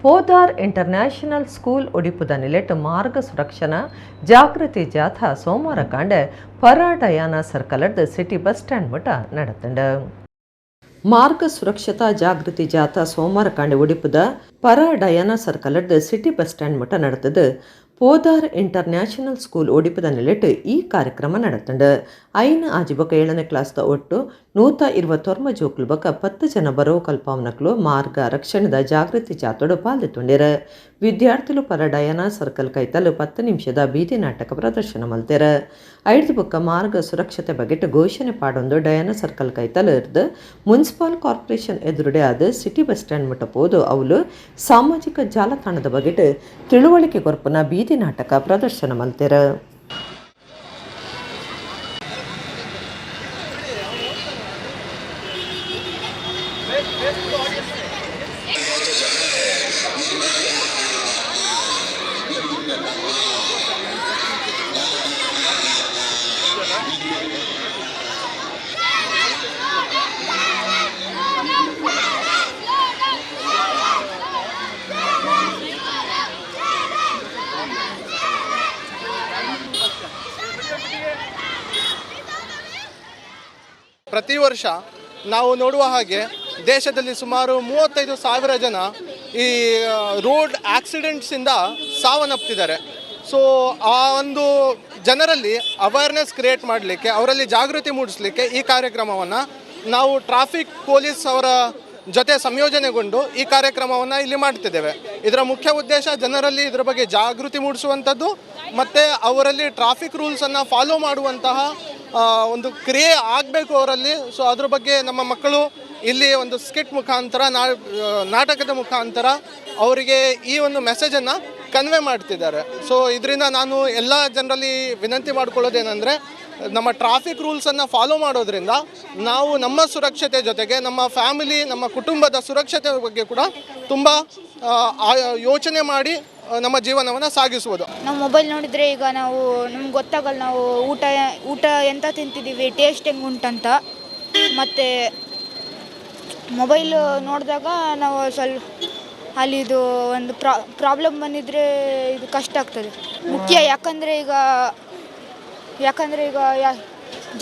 Podar international school ಒಡಿಪುದ ನಿಲೆಟ್ ಮಾರ್ಗ ಸುರಕ್ಷಣಾ ಜಾಗೃತಿ ಜಾಥಾ ಸೋಮವಾರ ಕಾಂಡೆ ಪರ ಡಯಾನ ಸರ್ಕಲರ್ದ್ city bus stand ಮುಟ ನಡತುಂಡು. ಮಾರ್ಗ ಸುರಕ್ಷತಾ ಜಾಗೃತಿ ಜಾಥಾ ಸೋಮವಾರ ಕಾಂಡೆ ಒಡಿಪುದ ಪರ ಡಯಾನ ಸರ್ಕಲರ್ದ್ city bus stand ಮುಟ ನಡತದು. ಪೋದಾರ್ international school ಒಡಿಪುದ ನಿಲೆಟ್ ಈ ಕಾರ್ಯಕ್ರಮ ನಡತುಂಡು. 5, 6 ಬೊಕ 7ನೇ ಕ್ಲಾಸ್ದ ಒಟ್ಟು 129 ಜೋಕುಲು ಬೊಕ 10 ಜನ ಬರವು ಕಲ್ಪಾವನಕ್ಲು ಮಾರ್ಗ ರಕ್ಷಣೆದ ಜಾಗೃತಿ ಜಾಥೊಡು ಪಾಲ್ದೆತೊಂಡೆರ್. ವಿದ್ಯಾರ್ಥಿಲು ಪರ ಡಯಾನ ಸರ್ಕಲ್ ಕೈತಲ್ 10 ನಿಮಿಷದ ಬೀದಿ ನಾಟಕ ಪ್ರದರ್ಶನ ಮಲ್ತೆರ್. ಐಡ್ದ್ ಬೊಕ್ಕ ಮಾರ್ಗ ಸುರಕ್ಷತೆ ಬಗೆಟ್ ಘೋಷಣೆ ಪಾಡೊಂದು ಡಯಾನ ಸರ್ಕಲ್ ಕೈತಲ್ ಇರ್ದ್ ಮುನ್ಸಿಪಲ್ ಕಾರ್ಪೊರೇಷನ್ ಎದುರುಡೆ ಆದ್ city bus stand ಮುಟ್ಟ ಪೋದು ಅವುಲು ಸಾಮಾಜಿಕ ಜಾಲತಾಣದ ಬಗೆಟ್ ತಿಳುವಳಿಕೆ ಕೊರ್ಪುನ ಬೀದಿ ನಾಟಕ ಪ್ರದರ್ಶನ ಮಲ್ತೆರ್. ಪ್ರತಿ ವರ್ಷ ನಾವು ನೋಡುವ ಹಾಗೆ ದೇಶದಲ್ಲಿ ಸುಮಾರು 35,000 ಜನ ಈ ರೋಡ್ ಆಕ್ಸಿಡೆಂಟ್ಸಿಂದ ಸಾವನ್ನಪ್ತಿದ್ದಾರೆ. ಸೊ ಆ ಒಂದು ಜನರಲ್ಲಿ ಅವೇರ್ನೆಸ್ ಕ್ರಿಯೇಟ್ ಮಾಡಲಿಕ್ಕೆ, ಅವರಲ್ಲಿ ಜಾಗೃತಿ ಮೂಡಿಸಲಿಕ್ಕೆ ಈ ಕಾರ್ಯಕ್ರಮವನ್ನು ನಾವು ಟ್ರಾಫಿಕ್ ಪೊಲೀಸ್ ಅವರ ಜೊತೆ ಸಂಯೋಜನೆಗೊಂಡು ಈ ಕಾರ್ಯಕ್ರಮವನ್ನು ಇಲ್ಲಿ ಮಾಡ್ತಿದ್ದೇವೆ. ಇದರ ಮುಖ್ಯ ಉದ್ದೇಶ ಜನರಲ್ಲಿ ಇದರ ಬಗ್ಗೆ ಜಾಗೃತಿ ಮೂಡಿಸುವಂಥದ್ದು ಮತ್ತು ಅವರಲ್ಲಿ ಟ್ರಾಫಿಕ್ ರೂಲ್ಸನ್ನು ಫಾಲೋ ಮಾಡುವಂತಹ ಒಂದು ಕ್ರಿಯೆ ಆಗಬೇಕು ಅವರಲ್ಲಿ. ಸೊ ಅದ್ರ ಬಗ್ಗೆ ನಮ್ಮ ಮಕ್ಕಳು ಇಲ್ಲಿ ಒಂದು ಸ್ಕಿಟ್ ಮುಖಾಂತರ, ನಾಟಕದ ಮುಖಾಂತರ ಅವರಿಗೆ ಈ ಒಂದು ಮೆಸೇಜನ್ನು ಕನ್ವೆ ಮಾಡ್ತಿದ್ದಾರೆ. ಸೊ ಇದರಿಂದ ನಾನು ಎಲ್ಲ ಜನರಲ್ಲಿ ವಿನಂತಿ ಮಾಡ್ಕೊಳ್ಳೋದೇನೆಂದರೆ, ನಮ್ಮ ಟ್ರಾಫಿಕ್ ರೂಲ್ಸನ್ನು ಫಾಲೋ ಮಾಡೋದ್ರಿಂದ ನಾವು ನಮ್ಮ ಸುರಕ್ಷತೆ ಜೊತೆಗೆ ನಮ್ಮ ಫ್ಯಾಮಿಲಿ, ನಮ್ಮ ಕುಟುಂಬದ ಸುರಕ್ಷತೆ ಬಗ್ಗೆ ಕೂಡ ತುಂಬ ಯೋಚನೆ ಮಾಡಿ ನಮ್ಮ ಜೀವನವನ್ನು ಸಾಗಿಸ್ಬೋದು. ನಾವು ಮೊಬೈಲ್ ನೋಡಿದರೆ ಈಗ ನಾವು ನಮ್ಗೆ ಗೊತ್ತಾಗಲ್ಲ ನಾವು ಊಟ ಊಟ ಎಂತ ತಿಂತಿದ್ದೀವಿ, ಟೇಸ್ಟ್ ಹೆಂಗೆ ಉಂಟಂತ. ಮತ್ತು ಮೊಬೈಲ್ ನೋಡಿದಾಗ ನಾವು ಸ್ವಲ್ಪ ಅಲ್ಲಿದು ಒಂದು ಪ್ರಾಬ್ಲಮ್ ಬಂದಿದ್ದರೆ ಇದು ಕಷ್ಟ ಆಗ್ತದೆ ಮುಖ್ಯ. ಯಾಕಂದರೆ ಈಗ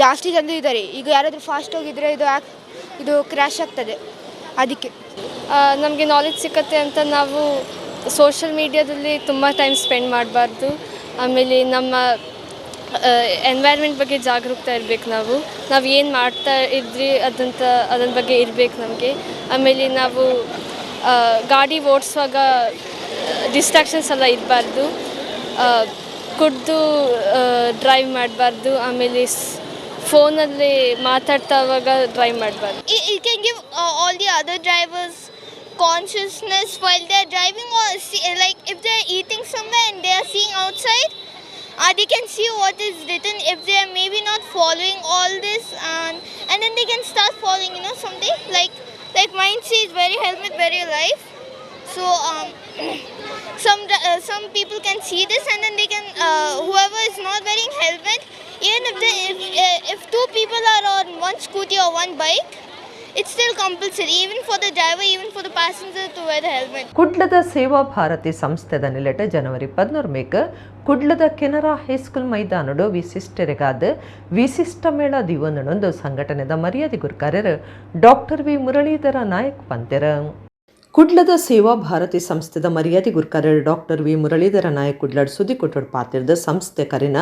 ಜಾಸ್ತಿ ಜನರು ಇದ್ದಾರೆ. ಈಗ ಯಾರಾದರೂ ಫಾಸ್ಟ್ ಹೋಗಿದರೆ ಇದು ಕ್ರ್ಯಾಶ್ ಆಗ್ತದೆ. ಅದಕ್ಕೆ ನಮಗೆ ನಾಲೆಜ್ ಸಿಕ್ಕತ್ತೆ ಅಂತ ನಾವು ಸೋಷಿಯಲ್ ಮೀಡಿಯಾದಲ್ಲಿ ತುಂಬ ಟೈಮ್ ಸ್ಪೆಂಡ್ ಮಾಡಬಾರ್ದು. ಆಮೇಲೆ ನಮ್ಮ ಎನ್ವೈರ್ಮೆಂಟ್ ಬಗ್ಗೆ ಜಾಗರೂಕತೆ ಇರಬೇಕು. ನಾವು ನಾವು ಏನು ಮಾಡ್ತಾ ಇದ್ರಿ ಅದನ್ನ ಬಗ್ಗೆ ಇರಬೇಕು ನಮಗೆ. ಆಮೇಲೆ ನಾವು ಗಾಡಿ ಓಡಿಸುವಾಗ ಡಿಸ್ಟ್ರಾಕ್ಷನ್ಸ್ ಎಲ್ಲ ಇರಬಾರ್ದು, ಕುಡ್ದು ಡ್ರೈವ್ ಮಾಡಬಾರ್ದು. ಆಮೇಲೆ ಫೋನಲ್ಲಿ ಮಾತಾಡ್ತಾವಾಗ ಡ್ರೈವ್ ಮಾಡಬಾರ್ದು. It can give all the other drivers consciousness while they are driving, or see, like if they are eating somewhere and they are seeing outside, they can see what is written if they are maybe not following all this, and then they can start following, you know, someday. Like mine says, wear your helmet, wear your life. So some people can see this, and then they can, whoever is not wearing helmet, even if two people are on one scooty or one bike, it's still compulsory, even for the driver, even for the passenger to wear the helmet. ಕುಡ್ಲದ ಸೇವಾ ಭಾರತಿ ಸಂಸ್ಥೆದ ನಿಲೆಟ್ January 11 make ಕುಡ್ಲದ Canara high school ಮೈದಾನಡು ವಿಶಿಷ್ಟರಿಗಾದ ವಿಶಿಷ್ಟ ಮೇಳ ದಿವನಡೊಂದು ಸಂಘಟನೆದ ಮರ್ಯಾದೆ ಗುರುಕಾರ್ಯರು doctor V Muralidhar Nayak ಪಂತೆರ್. ಕುಡ್ಲದ ಸೇವಾ ಭಾರತಿ ಸಂಸ್ಥೆದ ಮರ್ಯಾದೆ ಗುರುಕಾರ್ಯರು ಡಾಕ್ಟರ್ ವಿ ಮುರಳೀಧರ ನಾಯಕ್ ಕುಡ್ಲಡ್ ಸುದ್ದಿ ಕೊಟ್ಟೋಡ್ ಪಾತಿರ್ದ ಸಂಸ್ಥೆ ಕರಿನ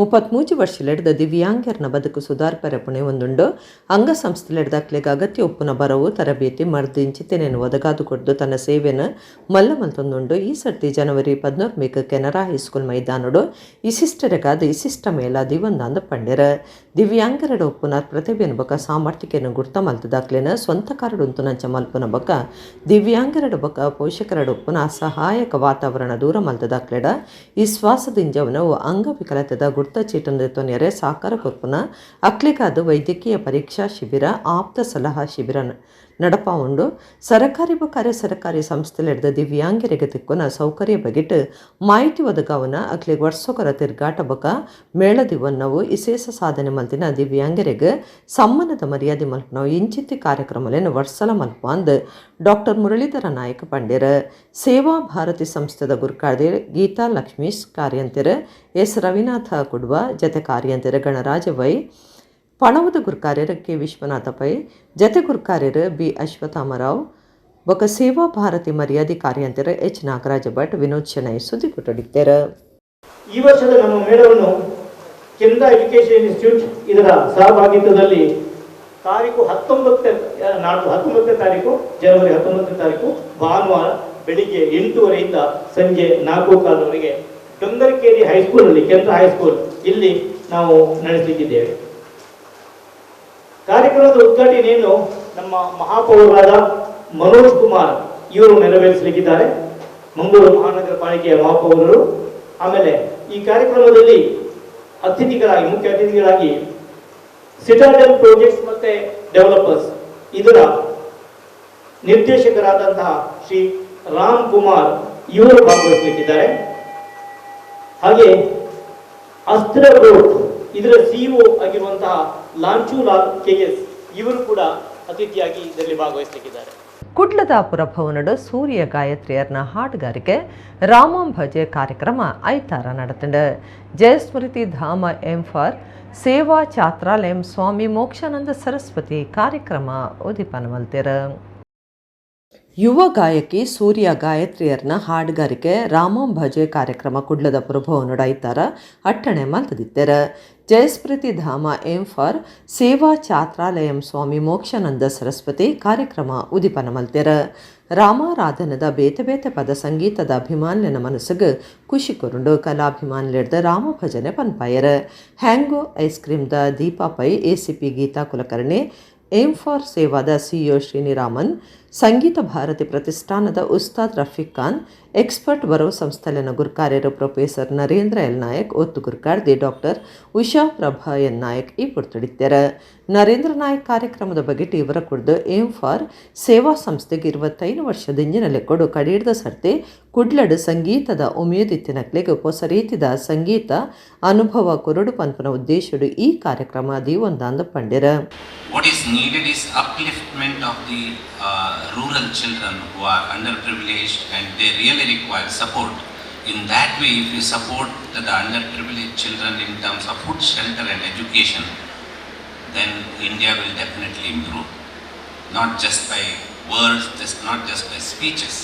33 ವರ್ಷಲೆಡ್ದ ದಿವ್ಯಾಂಗರ್ನ ಬದುಕು ಸುಧಾರ್ಪರೆ ಪುಣೆ ಒಂದುಂಡು. ಅಂಗಸಂಸ್ಥೆಲೆಡ್ದ ಅಕ್ಲೆಗ್ ಅಗತ್ಯ ಉಪ್ಪುನ ಬರವು, ತರಬೇತಿ, ಮರ್ದು ಇಂಚಿತೆನೆನ್ ಒದಗಾದು ಕೊಡ್ದು ತನ್ನ ಸೇವೆನ ಮಲ್ಲ ಮಲ್ತೊಂದುಂಡು. ಈ ಸರ್ತಿ January 11 make Canara high school ಮೈದಾನಡು ಇಸಿಷ್ಟರೆಗಾದ ಇಸಿಷ್ಟ ಮೇಳ ದಿವಂದಾಂದು ಪಂಡೆರ. ದಿವ್ಯಾಂಗರಡ ಉಪ್ಪುನ ಪ್ರತಿಭೆನ ಬೊಕ ಸಾಮರ್ಥ್ಯಕೆನ್ ಗುರ್ತ ಮಲ್ತದ ಅಕ್ಲೆನ ಸ್ವಂತ ಕಾರಡುಂತುನಂಚ ಮಲ್ಪುನ ಬೊಕ ದಿವ್ಯಾಂಗರಡ ಬೊಕ ಪೋಷಕರಡ ಉಪ್ಪುನ ಅಸಹಾಯಕ ವಾತಾವರಣ ದೂರ ಮಲ್ತದ ಅಕ್ಲೆಡ ವಿಶ್ವಾಸದಿಂಜವನವು ಅಂಗವಿಕಲತೆದ ಗುರ್ತ ಚೀಟನ್ ತೊನೆರೆ ಸಾಕಾರ ಕೊರ್ಪುನ ಅಕ್ಲೆಗಾದ ವೈದ್ಯಕೀಯ ಪರೀಕ್ಷಾ ಶಿಬಿರ, ಆಪ್ತ ಸಲಹಾ ಶಿಬಿರ ನಡಪಾವುಂಡು. ಸರಕಾರಿ ಬೊಕ್ಕ ಸರಕಾರಿ ಸಂಸ್ಥೆಲೆಡ್ದ್ ದಿವ್ಯಾಂಗೆರೆಗ್ ತಿಕ್ಕುನ ಸೌಕರ್ಯ ಬಗೆಟ್ ಮಾಹಿತಿ ಒದಗಾವುನ ಅಕ್ಲೆಗ್ ವರ್ಷೊಗೊರ ತಿರ್ಗಾಟ ಬೊಕ್ಕ ಮೇಳ ದಿವನ್ನವು ಇಸೇಸ ಸಾಧನೆ ಮಲ್ತಿನ ದಿವ್ಯಾಂಗೆರೆಗ್ ಸಮ್ಮಾನದ ಮರ್ಯಾದೆ ಮಲ್ಪುನವು ಇಂಚಿತ್ತಿ ಕಾರ್ಯಕ್ರಮಲೆನ್ ವರ್ಷಲ ಮಲ್ಪುವಂದ್ ಡಾಕ್ಟರ್ ಮುರಳೀಧರ ನಾಯಕ್ ಪಂಡೆರ್. ಸೇವಾ ಭಾರತಿ ಸಂಸ್ಥೆದ ಗುರ್ಕಾರ್ದಿ ಗೀತಾ ಲಕ್ಷ್ಮೀಶ್, ಕಾರ್ಯಂತೆರ್ ಎಸ್ ರವಿನಾಥ ಕುಡ್ವ, ಜತೆ ಕಾರ್ಯಂತೆರ್ ಗಣರಾಜ ವೈ, ಪಣವುದ ಗುರ್ಕಾರ್ಯರ್ ಕೆ ವಿಶ್ವನಾಥ ಪೈ, ಜತೆ ಗುರ್ಕಾರ್ಯರ್ ಬಿ ಅಶ್ವತ್ಥಾಮರಾವ್ ಬೊಕ್ಕ ಸೇವಾ ಭಾರತಿ ಮರ್ಯಾದೆ ಕಾರ್ಯಂತೆರ್ ಎಚ್ ನಾಗರಾಜ ಭಟ್, ವಿನೋದ್ ಶೆಣೈ ಸುದ್ದಿ ಕೊಟ್ಟಡಿತ್ತೇರು. ಈ ವರ್ಷದ ನಮ್ಮ ಮೇಳವನ್ನು ಕೆನರಾ ಎಜುಕೇಷನ್ ಇನ್ಸ್ಟಿಟ್ಯೂಟ್ ಇದರ ಸಹಭಾಗಿತ್ವದಲ್ಲಿ ತಾರೀಕು 19, ನಾಡ್ದು 19ನೇ ತಾರೀಕು, ಜನವರಿ 19ನೇ ತಾರೀಕು ಭಾನುವಾರ ಬೆಳಿಗ್ಗೆ 8:30ರಿಂದ ಸಂಜೆ 4:15ವರೆಗೆ ಡೊಂಗರಕೇರಿ ಹೈಸ್ಕೂಲಲ್ಲಿ, ಕೆನರಾ ಹೈಸ್ಕೂಲ್ ಇಲ್ಲಿ ನಾವು ನಡೆಸಲಿಕ್ಕಿದ್ದೇವೆ. ಕಾರ್ಯಕ್ರಮದ ಉದ್ಘಾಟನೆಯನ್ನು ನಮ್ಮ ಮಹಾಪೌರರಾದ ಮನೋಜ್ ಕುಮಾರ್ ಇವರು ನೆರವೇರಿಸಲಿಕ್ಕಿದ್ದಾರೆ, ಮಂಗಳೂರು ಮಹಾನಗರ ಪಾಲಿಕೆಯ ಮಹಾಪೌರರು. ಆಮೇಲೆ ಈ ಕಾರ್ಯಕ್ರಮದಲ್ಲಿ ಅತಿಥಿಗಳಾಗಿ, ಮುಖ್ಯ ಅತಿಥಿಗಳಾಗಿ ಸಿಟಾಡೆಲ್ ಪ್ರಾಜೆಕ್ಟ್ಸ್ ಮತ್ತೆ ಡೆವಲಪರ್ಸ್ ಇದರ ನಿರ್ದೇಶಕರಾದಂತಹ ಶ್ರೀ ರಾಮ್ ಕುಮಾರ್ ಇವರು ಭಾಗವಹಿಸಲಿಕ್ಕಿದ್ದಾರೆ. ಹಾಗೆ ಅಸ್ತ್ರ ಗ್ರೂಪ್ ಇದರ ಸಿಇಒ ಆಗಿರುವಂತಹ ಲಾಂಚುಲಾಲ್ ಕೆಎಸ್ ಇವರು ಕೂಡ ಅತಿಥಿಯಾಗಿ ಇದರಲ್ಲಿ ಭಾಗವಹಿಸಲಿಕ್ಕಿದ್ದಾರೆ. ಕುಡ್ಲದ ಪುರಭವನಡು ಸೂರ್ಯ ಗಾಯತ್ರಿಯರ್ನ ಹಾಡುಗಾರಿಕೆ ರಾಮಂ ಭಜೆ ಕಾರ್ಯಕ್ರಮ ಐತಾರ ನಡೆತಂಡು. ಜಯಸ್ಮೃತಿ ಧಾಮ ಎಂ ಫಾರ್ ಸೇವಾ ಛಾತ್ರಾಲಯಂ ಸ್ವಾಮಿ ಮೋಕ್ಷಾನಂದ ಸರಸ್ವತಿ ಕಾರ್ಯಕ್ರಮ ಉದ್ದೀಪನ ಮಲ್ತೆರ್. ಯುವ ಗಾಯಕಿ ಸೂರ್ಯ ಗಾಯತ್ರಿಯರ್ನ ಹಾಡುಗಾರಿಕೆ ರಾಮಂ ಭಜೆ ಕಾರ್ಯಕ್ರಮ ಕುಡ್ಲದ ಪುರಭವನಡು ಐತಾರ ಅಟ್ಟಣೆ ಮಲ್ತದಿತ್ತೆರ್. ಜಯಸ್ಮೃತಿ ಧಾಮ ಎಂ ಫಾರ್ ಸೇವಾ ಛಾತ್ರಾಲಯಂ ಸ್ವಾಮಿ ಮೋಕ್ಷಾನಂದ ಸರಸ್ವತಿ ಕಾರ್ಯಕ್ರಮ ಉದ್ದೀಪನ ಮಲ್ತೆರ್. ರಾಮಾರಾಧನದ ಬೇತೆ ಬೇತೆ ಪದ ಸಂಗೀತದ ಅಭಿಮಾನ್ಯನ ಮನಸ್ಸುಗ್ ಖುಷಿ ಕೊರುಂಡು. ಕಲಾಭಿಮಾನ್ಲೆಡ್ದ ರಾಮ ಭಜನೆ ಪನ್ಪಾಯರ್. ಹ್ಯಾಂಗೋ ಐಸ್ ಕ್ರೀಮ್ದ Deepa Pai, ACP Geetha Kulkarni, aim for ಸೇವಾದ ಸಿಇಒ ಶ್ರೀನಿರಾಮನ್, ಸಂಗೀತ ಭಾರತಿ ಪ್ರತಿಷ್ಠಾನದ ಉಸ್ತಾದ್ ರಫೀಕ್ ಖಾನ್, ಎಕ್ಸ್ಪರ್ಟ್ ಬರವು ಸಂಸ್ಥೆಲೆನ ಗುರ್ಕಾರ್ಯರು ಪ್ರೊಫೆಸರ್ ನರೇಂದ್ರ ಎಲ್ ನಾಯಕ್, ಒತ್ತು ಗುರ್ಕಾರ್ದಿ ಡಾಕ್ಟರ್ ಉಷಾ ಪ್ರಭಾ ಎನ್ ನಾಯಕ್ ಈ ಪೊರ್ತುಡಿತ್ತೆರ್. ನರೇಂದ್ರ ನಾಯಕ್ ಕಾರ್ಯಕ್ರಮದ ಬಗೆಟ್ ಇವರ ಕುಡ್ದು ಏಮ್ ಫಾರ್ ಸೇವಾ ಸಂಸ್ಥೆಗೆ 25 ವರ್ಷದ ಇಂಜಿನ ಲೆಕ್ಕೊಡು ಕಡೀರ್ದ ಸರ್ತಿ ಕುಡ್ಲಡ್ ಸಂಗೀತದ ಉಮೇದಿತ್ತಿನಕ್ಲೆಗ್ ಪೊಸ ರೀತಿದ ಸಂಗೀತ ಅನುಭವ ಕೊರಡು ಪನ್ಪುನ ಉದ್ದೇಶಡು ಈ ಕಾರ್ಯಕ್ರಮ ದೀವೊಂದಾಂದ್ ಪಂಡೆರ್. What is needed is upliftment of the rural children who are underprivileged and they really require support. In that way, if you support the underprivileged children in terms of food, shelter and education, then India will definitely improve. Not just by words, just not just by speeches.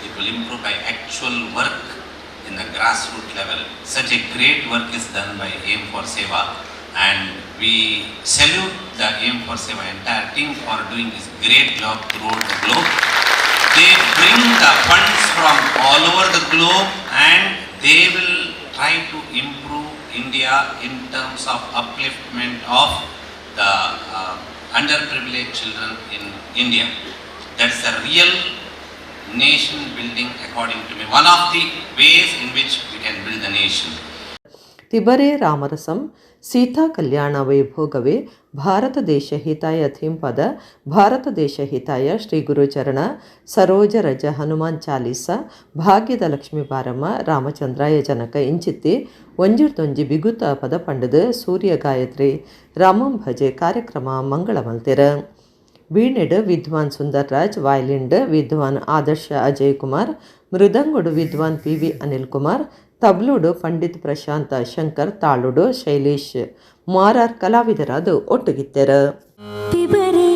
It will improve by actual work in the grassroots level. Such a great work is done by Aim for Seva, and we salute the Aim for Seva entire team for doing this great job throughout the globe. They bring the funds from all over the globe and they will try to improve India in terms of upliftment of the underprivileged children in India. That's a real nation building, according to me. One of the ways in which we can build the nation. ತಿಬರೇ ರಾಮರಸಂ, Sita ಕಲ್ಯಾಣ ವೈಭೋಗವೇ, ಭಾರತ ದೇಶ ಹಿತಾಯ theme ಪದ, ಭಾರತ ದೇಶ ಹಿತಾಯ, ಶ್ರೀ ಗುರುಚರಣ ಸರೋಜ ರಜ, ಹನುಮಾನ್ ಚಾಲೀಸ, ಭಾಗ್ಯದ ಲಕ್ಷ್ಮೀ ಬಾರಮ್ಮ, ರಾಮಚಂದ್ರಾಯ ಜನಕ ಇಂಚಿತ್ತಿ ಒಂಜಿರ್ದೊಂಜಿ ಬಿಗುತ ಪದ ಪಂಡದು ಸೂರ್ಯ ಗಾಯತ್ರಿ ರಾಮಂ ಭಜೆ ಕಾರ್ಯಕ್ರಮ ಮಂಗಳ ಮಲ್ತೆರ್. ವೀಣೆಡ್ ವಿದ್ವಾನ್ ಸುಂದರ್ರಾಜ್, ವಯಲಿನ್ಡ್ ವಿದ್ವಾನ್ ಆದರ್ಶ ಅಜಯ್ ಕುಮಾರ್, ಮೃದಂಗುಡು ವಿದ್ವಾನ್ ಪಿ ವಿ ಅನಿಲ್ ಕುಮಾರ್, ತಬ್ಲುಡು ಪಂಡಿತ್ ಪ್ರಶಾಂತ್ ಶಂಕರ್, ತಾಳುಡು ಶೈಲೇಶ್ ಮಾರಾರ್ ಕಲಾವಿದರಾದ ಒಟ್ಟುಗಿತ್ತೆರ್. पिबरे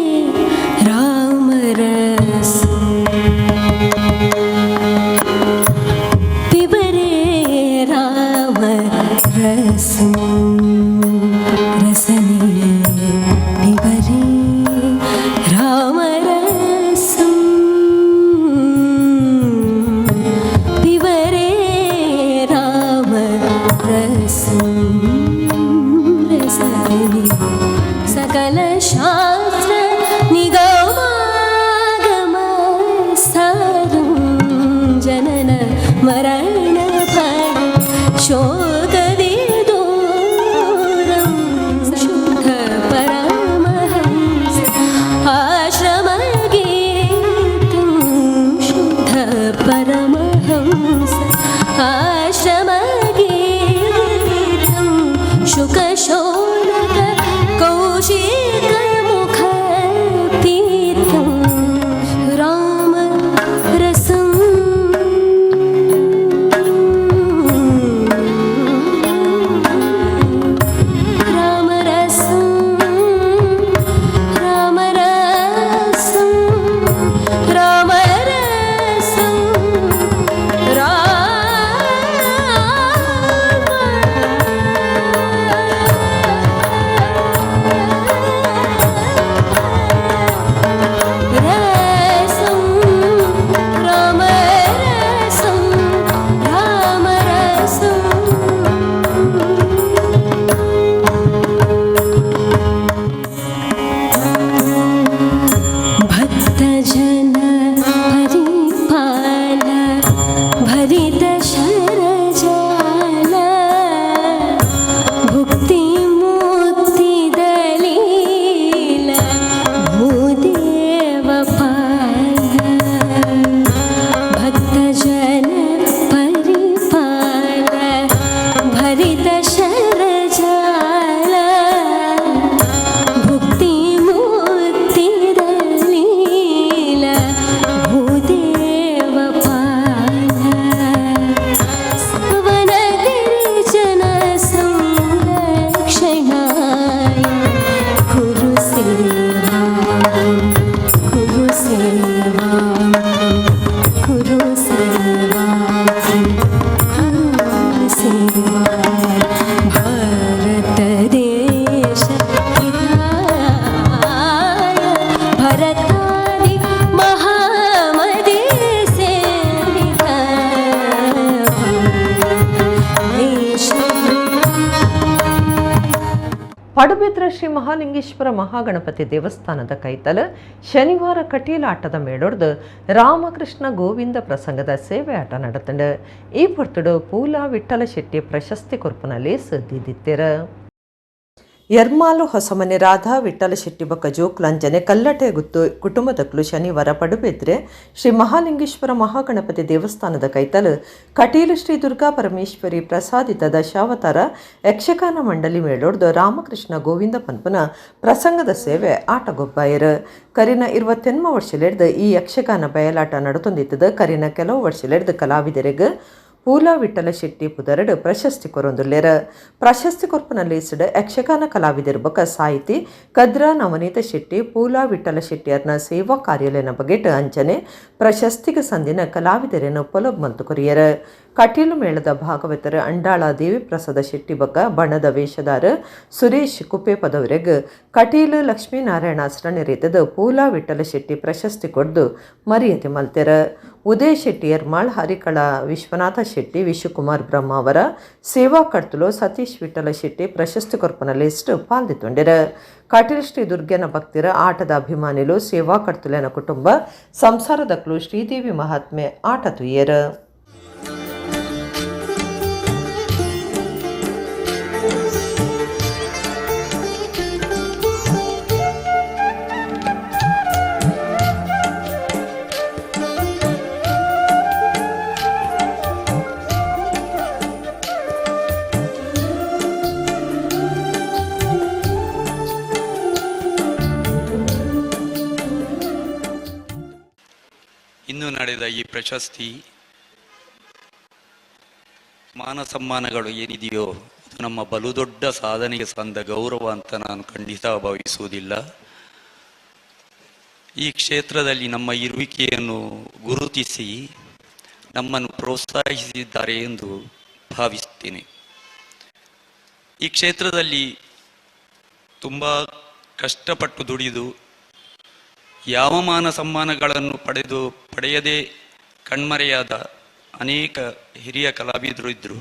रामरस, पिबरे रामरस, रसने पिबरे रामरसं, पिबरे रामरसं, रसने सकलशास्त्र निगमागम सारं, जनन मरण भय शोकविदूरं, शुद्ध परमहंस आश्रमगीतं। ಪಡುಬಿದ್ರ ಶ್ರೀ ಮಹಾಲಿಂಗೇಶ್ವರ ಮಹಾಗಣಪತಿ ದೇವಸ್ಥಾನದ ಕೈತಲ ಶನಿವಾರ ಕಟೀಲ ಆಟದ ಮೇಳೊಡ್ದು ರಾಮಕೃಷ್ಣ ಗೋವಿಂದ ಪ್ರಸಂಗದ ಸೇವೆ ಆಟ ನಡೆತಂಡು. ಈ ಪೊರ್ತುಡು ಪೂಲಾ ವಿಠಲ ಶೆಟ್ಟಿ ಪ್ರಶಸ್ತಿ ಕೊರ್ಪುನಲ್ಲಿ ಸುದ್ದಿದ್ದಿತ್ತೆರ. ಎರ್ಮಾಲು ಹೊಸಮನೆ ರಾಧಾ ವಿಠಲ ಶೆಟ್ಟಿ ಬೊಕ್ಕ ಜೋಕ್ಲಂಜನೆ ಕಲ್ಲಟೆ ಗುತ್ತು ಕುಟುಂಬದಕ್ಲು ಶನಿವಾರ ಪಡುಬೆದ್ರೆ ಶ್ರೀ ಮಹಾಲಿಂಗೇಶ್ವರ ಮಹಾಗಣಪತಿ ದೇವಸ್ಥಾನದ ಕೈತಲು ಕಟೀಲು ಶ್ರೀ ದುರ್ಗಾ ಪರಮೇಶ್ವರಿ ಪ್ರಸಾದಿತ ದಶಾವತಾರ ಯಕ್ಷಗಾನ ಮಂಡಳಿ ಮೇಳೊಡ್ದು ರಾಮಕೃಷ್ಣ ಗೋವಿಂದ ಪನ್ಪುನ ಪ್ರಸಂಗದ ಸೇವೆ ಆಟಗೊಬ್ಬಾಯರು. ಕರಿನ 28 ವರ್ಷಲೆಡ್ದು ಈ ಯಕ್ಷಗಾನ ಬಯಲಾಟ ನಡತೊಂದಿತ್ತದ. ಕರಿನ ಕೆಲವು ವರ್ಷಲೆಡ್ದು ಕಲಾವಿದರಿಗೆ ಪೂಲಾ ವಿಠಲ ಶೆಟ್ಟಿ ಪುದರಡು ಪ್ರಶಸ್ತಿ ಕೊರೊಂದುಲ್ಲೆರ್. ಪ್ರಶಸ್ತಿ ಕೊರ್ಪುನ ಲೇಸ್ಡ್ ಯಕ್ಷಗಾನ ಕಲಾವಿದರ್ ಬೊಕ್ಕ ಸಾಹಿತಿ ಕದ್ರಾ ನವನೀತ ಶೆಟ್ಟಿ ಪೂಲಾ ವಿಠಲ ಶೆಟ್ಟಿಯರ್ನ ಸೇವಾ ಕಾರ್ಯಾಲಯನ ಬಗೆಟ್ ಅಂಚನೆ ಪ್ರಶಸ್ತಿಗೆ ಸಂದಿನ ಕಲಾವಿದರೇನು ಪೊಲಬ್ ಮಲ್ತು ಕೊರಿಯರ್. ಕಟೀಲು ಮೇಳದ ಭಾಗವತರ ಅಂಡಾಳ ದೇವಿಪ್ರಸಾದ ಶೆಟ್ಟಿ ಬೊಕ್ಕ ಬಣ್ಣದ ವೇಷಧಾರ ಸುರೇಶ್ ಕುಪ್ಪೇಪದವರೆಗ್ ಕಟೀಲು ಲಕ್ಷ್ಮೀನಾರಾಯಣ ರೀತದ ಪೂಲಾ ವಿಠಲ ಶೆಟ್ಟಿ ಪ್ರಶಸ್ತಿ ಕೊಡ್ದು ಮರ್ಯಾದೆ ಮಲ್ತೆರ್. ಉದಯ ಶೆಟ್ಟಿ ಎರ್ಮಾಳ್, ಹರಿಕಳ ವಿಶ್ವನಾಥ ಶೆಟ್ಟಿ, ವಿಶ್ವಕುಮಾರ್ ಬ್ರಹ್ಮಾವರ ಸೇವಾ ಕರ್ತಲು ಸತೀಶ್ ವಿಠಲ ಶೆಟ್ಟಿ ಪ್ರಶಸ್ತಿ ಕೊರ್ಪುನ ಲಿಸ್ಟ್ ಪಾಲ್ದಿತ್ತೊಂಡೆರ್. ಕಟೀಲ್ ಶ್ರೀ ದುರ್ಗೆನ ಭಕ್ತರ ಆಟದ ಅಭಿಮಾನಿಲು ಸೇವಾ ಕರ್ತುಲೆನ ಕುಟುಂಬ ಸಂಸಾರದಕ್ಲು ಶ್ರೀದೇವಿ ಮಹಾತ್ಮೆ ಆಟ ತುಯ್ಯರ್. ಇಂದು ನಡೆದ ಈ ಪ್ರಶಸ್ತಿ ಮಾನ ಸಮ್ಮಾನಗಳು ಏನಿದೆಯೋ ಅದು ನಮ್ಮ ಬಲು ದೊಡ್ಡ ಸಾಧನೆಗೆ ಸಂದ ಗೌರವ ಅಂತ ನಾನು ಖಂಡಿತ ಭಾವಿಸುವುದಿಲ್ಲ. ಈ ಕ್ಷೇತ್ರದಲ್ಲಿ ನಮ್ಮ ಇರುವಿಕೆಯನ್ನು ಗುರುತಿಸಿ ನಮ್ಮನ್ನು ಪ್ರೋತ್ಸಾಹಿಸಿದ್ದಾರೆ ಎಂದು ಭಾವಿಸುತ್ತೇನೆ. ಈ ಕ್ಷೇತ್ರದಲ್ಲಿ ತುಂಬ ಕಷ್ಟಪಟ್ಟು ದುಡಿದು ಯಾವ ಮಾನ ಸಮ್ಮಾನಗಳನ್ನು ಪಡೆಯದೆ ಕಣ್ಮರೆಯಾದ ಅನೇಕ ಹಿರಿಯ ಕಲಾವಿದರು ಇದ್ದರು.